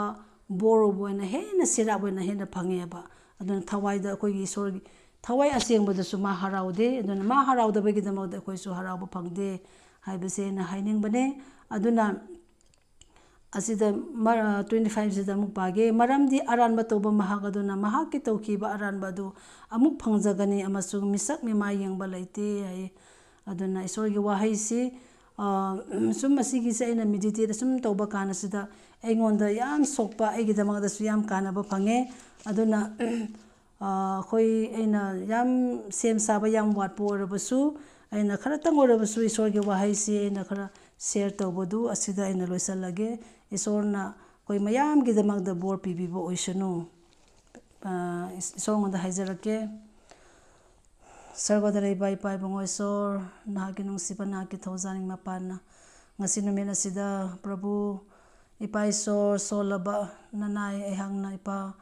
ꯕꯣꯔꯕꯨ ꯑꯣꯏꯅ ꯍꯦꯟꯅ ꯁꯤꯔꯥꯞ ꯑꯣꯏꯅ ꯍꯦꯟꯅ ꯐꯪꯉꯦꯕ꯫ ꯑꯗꯨꯅ ꯊꯋꯥꯏꯗ ꯑꯩꯈꯣꯏꯒꯤ ꯏꯁꯣꯔꯒꯤ ꯊꯋꯥꯏ ꯑꯁꯦꯡꯕꯗꯁꯨ ꯃꯥ ꯍꯔꯥꯎꯗꯦ꯫ ꯑꯗꯨꯅ ꯃꯥ ꯍꯔꯥꯎꯗꯕꯒꯤꯗꯃꯛꯇ ꯑꯩꯈꯣꯏꯁꯨ ꯍꯔꯥꯎꯕ ꯐꯪꯗꯦ ꯍꯥꯏꯕꯁꯦ ꯑꯩꯅ ꯍꯥꯏꯅꯤꯡꯕꯅꯦ꯫ ꯑꯗꯨꯅ ꯑꯁꯤꯗ ꯃ-, twenty five ꯁꯤꯗ ꯑꯃꯨꯛ ꯄꯥꯒꯦ꯫ "ꯃꯔꯝꯗꯤ ꯑꯔꯥꯟꯕ ꯇꯧꯕ ꯃꯍꯥꯛ ꯑꯗꯨꯅ ꯃꯍꯥꯛꯀꯤ ꯇꯧꯈꯤꯕ ꯑꯔꯥꯟꯕ ꯑꯗꯨ ꯑꯃꯨꯛ ꯐꯪꯖꯒꯅꯤ ꯑꯃꯁꯨꯡ ꯃꯤꯁꯛ ꯃꯤꯃꯥꯏ ꯌꯦꯡꯕ ꯂꯩꯇꯦ" ꯍꯥꯏꯌꯦ꯫ ꯑꯗꯨꯅ ꯏꯁꯣꯔꯒꯤ ꯋꯥꯍꯩꯁꯤ, ꯑ, ꯁꯨꯝ ꯑꯁꯤꯒꯤꯁꯦ ꯑꯩꯅ meditate ꯁꯨꯝ ꯇꯧꯕ ꯀꯥꯟ ꯑꯁꯤꯗ ꯑꯩꯉꯣꯟꯗ ꯌꯥꯝ ꯁꯣꯛꯄ, ꯑꯩꯒꯤꯗꯃꯛꯇꯁꯨ ꯌꯥꯝ ꯀꯥꯟꯅꯕ ꯐꯪꯉꯦ꯫ ꯑꯗꯨꯅ, ꯑ, ꯑꯩꯈꯣꯏ, ꯑꯩꯅ ꯌꯥꯝ ꯁꯦꯝ ꯁꯥꯕ ꯌꯥꯝ ꯋꯥꯠꯄ ꯑꯣꯏꯔꯕꯁꯨ, ꯑꯩꯅ ꯈꯔꯇꯪ ꯑꯣꯏꯔꯕꯁꯨ ꯏꯁꯣꯔꯒꯤ ꯋꯥꯍꯩꯁꯤ ꯑꯩꯅ ꯈꯔ share ꯇꯧꯕꯗꯨ ꯑꯁꯤꯗ ꯑꯩꯅ ꯂꯣꯏꯁꯤꯜꯂꯒꯦ꯫ ꯏꯁꯣꯔꯅ ꯑꯩꯈꯣꯏ ꯃꯌꯥꯝꯒꯤꯗꯃꯛꯇ ꯕꯣꯔ ꯄꯤꯕꯤꯕ ꯑꯣꯏꯁꯅꯨ꯫ ꯑ, ꯏꯁ-, ꯏꯁꯣꯔꯉꯣꯟꯗ ꯍꯥꯏꯖꯔꯛꯀꯦ꯫ ꯁꯔꯒꯣꯗ ꯂꯩꯕ ꯏꯄꯥ ꯏꯕꯨꯡꯉꯣ ꯏꯁꯣꯔ, ꯅꯍꯥꯛꯀꯤ ꯅꯨꯡꯁꯤꯕ, ꯅꯍꯥꯛꯀꯤ ꯊꯧꯖꯥꯜꯒꯤ ꯃꯄꯥꯟꯅ ꯉꯁꯤ ꯅꯨꯃꯤꯠ ꯑꯁꯤꯗ, ꯄ꯭ꯔꯚꯨ, ꯏꯄꯥ ꯏꯁꯣꯔ, ꯁꯣꯜꯂꯕ ꯅꯅꯥꯏ ꯑꯩꯍꯥꯛꯅ, ꯏꯄꯥ,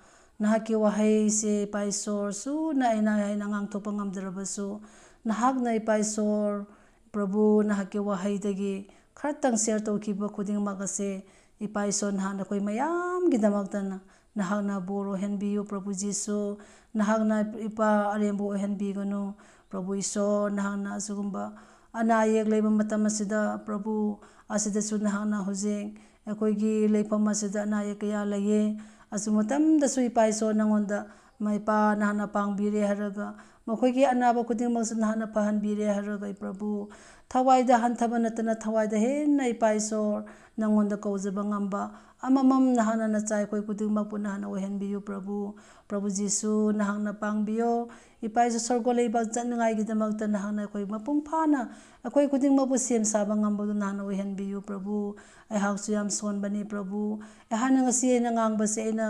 ꯅꯍꯥꯛꯀꯤ ꯋꯥꯍꯩꯁꯦ, ꯏꯄꯥ ꯏꯁꯣꯔ, ꯁꯨꯅ ꯑꯩꯅ, ꯑꯩꯅ ꯉꯥꯡꯊꯣꯛꯄ ꯉꯝꯗ꯭ꯔꯕꯁꯨ, ꯅꯍꯥꯛꯅ, ꯏꯄꯥ ꯏꯁꯣꯔ, ꯄ꯭ꯔꯚꯨ, ꯅꯍꯥꯛꯀꯤ ꯋꯥꯍꯩꯗꯒꯤ ꯈꯔꯇꯪ share ꯇꯧꯈꯤꯕ ꯈꯨꯗꯤꯡꯃꯛ ꯑꯁꯦ, ꯏꯄꯥ ꯏꯁꯣꯔ, ꯅꯍꯥꯛꯅ ꯑꯩꯈꯣꯏ ꯃꯌꯥꯝꯒꯤꯗꯃꯛꯇ ꯅ-, ꯅꯍꯥꯛꯅ ꯕꯣꯔ ꯑꯣꯏꯍꯟꯕꯤꯌꯨ, ꯄ꯭ꯔꯚꯨ ꯖꯤꯁꯨ꯫ ꯅꯍꯥꯛꯅ, ꯏꯄꯥ, ꯑꯔꯦꯝꯕ ꯑꯣꯏꯍꯟꯕꯤꯒꯅꯨ꯫ ꯄ꯭ꯔꯚꯨ ꯏꯁꯣꯔ, ꯅꯍꯥꯛꯅ ꯑꯁꯤꯒꯨꯝꯕ ꯑꯅꯥ ꯑꯌꯦꯛ ꯂꯩꯕ ꯃꯇꯝ ꯑꯁꯤꯗ, ꯄ꯭ꯔꯚꯨ, ꯑꯁꯤꯗꯁꯨ ꯅꯍꯥꯛꯅ ꯍꯧꯖꯤꯛ ꯑꯩꯈꯣꯏꯒꯤ ꯂꯩꯐꯝ ꯑꯁꯤꯗ ꯑꯅꯥ ꯑꯌꯦꯛ ꯀꯌꯥ ꯂꯩꯌꯦ꯫ ꯑꯁꯤ ꯃꯇꯝꯗꯁꯨ, ꯏꯄꯥ ꯏꯁꯣꯔ, ꯅꯉꯣꯟꯗ, ꯃ-, ꯏꯄꯥ, ꯅꯍꯥꯛꯅ ꯄꯥꯡꯕꯤꯔꯦ ꯍꯥꯏꯔꯒ, ꯃꯈꯣꯏꯒꯤ ꯑꯅꯥꯕ ꯈꯨꯗꯤꯡꯃꯛꯁꯨ ꯅꯍꯥꯛꯅ ꯐꯍꯟꯕꯤꯔꯦ ꯍꯥꯏꯔꯒ, ꯏ ꯄ꯭ꯔꯚꯨ, ꯊꯋꯥꯏꯗ ꯍꯟꯊꯕ ꯅꯠꯇꯅ ꯊꯋꯥꯏꯗ ꯍꯦꯟꯅ, ꯏꯄꯥ ꯏꯁꯣꯔ, ꯅꯉꯣꯟꯗ ꯀꯧꯖꯕ ꯉꯝꯕ ꯑꯃꯃꯝ ꯅꯍꯥꯛꯅ ꯅꯆꯥ ꯑꯩꯈꯣꯏ ꯈꯨꯗꯤꯡꯃꯛꯄꯨ ꯅꯍꯥꯛꯅ ꯑꯣꯏꯍꯟꯕꯤꯌꯨ, ꯄ꯭ꯔꯚꯨ꯫ ꯄ꯭ꯔꯚꯨ ꯖꯤꯁꯨ, ꯅꯍꯥꯛꯅ ꯄꯥꯡꯕꯤꯌꯣ꯫ ꯏꯄꯥ ꯏꯁꯣꯔ, ꯁꯔꯒꯣ ꯂꯩꯕꯥꯛ ꯆꯠꯅꯉꯥꯏꯒꯤꯗꯃꯛꯇ ꯅꯍꯥꯛꯅ ꯑꯩꯈꯣꯏ ꯃꯄꯨꯡ ꯐꯥꯅ, ꯑꯩꯈꯣꯏ ꯈꯨꯗꯤꯡꯃꯛꯄꯨ ꯁꯦꯝ ꯁꯥꯕ ꯉꯝꯕꯗꯨ ꯅꯍꯥꯛꯅ ꯑꯣꯏꯍꯟꯕꯤꯌꯨ, ꯄ꯭ꯔꯚꯨ꯫ ꯑꯩꯍꯥꯛꯁꯨ ꯌꯥꯝ ꯁꯣꯟꯕꯅꯤ, ꯄ꯭ꯔꯚꯨ꯫ ꯑꯩꯍꯥꯛꯅ ꯉꯁꯤ ꯑꯩꯅ ꯉꯥꯡꯕꯁꯦ ꯑꯩꯅ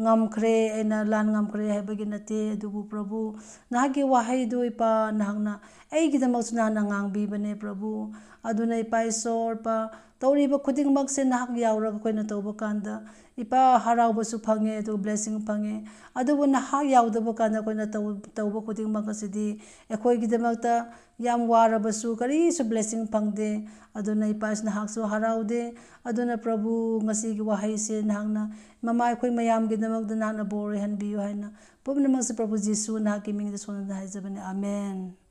ꯉꯝꯈ꯭ꯔꯦ, ꯑꯩꯅ ꯂꯥꯟ ꯉꯝꯈ꯭ꯔꯦ ꯍꯥꯏꯕꯒꯤ ꯅꯠꯇꯦ, ꯑꯗꯨꯕꯨ, ꯄ꯭ꯔꯚꯨ, ꯅꯍꯥꯛꯀꯤ ꯋꯥꯍꯩꯗꯨ, ꯏꯄꯥ, ꯅꯍꯥꯛꯅ ꯑꯩꯒꯤꯗꯃꯛꯁꯨ ꯅꯍꯥꯛꯅ ꯉꯥꯡꯕꯤꯕꯅꯦ, ꯄ꯭ꯔꯚꯨ꯫ ꯑꯗꯨꯅ ꯏꯄꯥ ꯏꯁꯣꯔ, ꯏꯄꯥ, ꯇꯧꯔꯤꯕ ꯈꯨꯗꯤꯡꯃꯛꯁꯦ ꯅꯍꯥꯛ ꯌꯥꯎꯔꯒ ꯑꯩꯈꯣꯏꯅ ꯇꯧꯕ ꯀꯥꯟꯗ, ꯏꯄꯥ, ꯍꯔꯥꯎꯕꯁꯨ ꯐꯪꯉꯦ, ꯑꯗꯨꯒ blessing ꯐꯪꯉꯦ꯫ ꯑꯗꯨꯕꯨ ꯅꯍꯥꯛ ꯌꯥꯎꯗꯕ ꯀꯥꯟꯗ ꯑꯩꯈꯣꯏꯅ ꯇꯧ-, ꯇꯧꯕ ꯈꯨꯗꯤꯡꯃꯛ ꯑꯁꯤꯗꯤ ꯑꯩꯈꯣꯏꯒꯤꯗꯃꯛꯇ ꯌꯥꯝ ꯋꯥꯔꯕꯁꯨ ꯀꯔꯤꯁꯨ blessing ꯐꯪꯗꯦ꯫ ꯑꯗꯨꯅ ꯏꯄꯥ ꯏꯁꯣꯔ, ꯅꯍꯥꯛꯁꯨ ꯍꯔꯥꯎꯗꯦ꯫ ꯑꯗꯨꯅ ꯄ꯭ꯔꯚꯨ, ꯉꯁꯤꯒꯤ ꯋꯥꯍꯩꯁꯦ ꯅꯍꯥꯛꯅ ꯃꯃꯥ ꯑꯩꯈꯣꯏ ꯃꯌꯥꯝꯒꯤꯗꯃꯛꯇ ꯅꯍꯥꯛꯅ ꯕꯣꯔ ꯑꯣꯏꯍꯟꯕꯤꯌꯨ ꯍꯥꯏꯅ ꯄꯨꯝꯅꯃꯛꯁꯦ ꯄ꯭ꯔꯚꯨ ꯖꯤꯁꯨ ꯅꯍꯥꯛꯀꯤ ꯃꯤꯡꯗ ꯁꯣꯟꯅꯗꯨꯅ ꯍꯥꯏꯖꯕꯅꯤ꯫ ꯑꯥꯃꯦꯟ꯫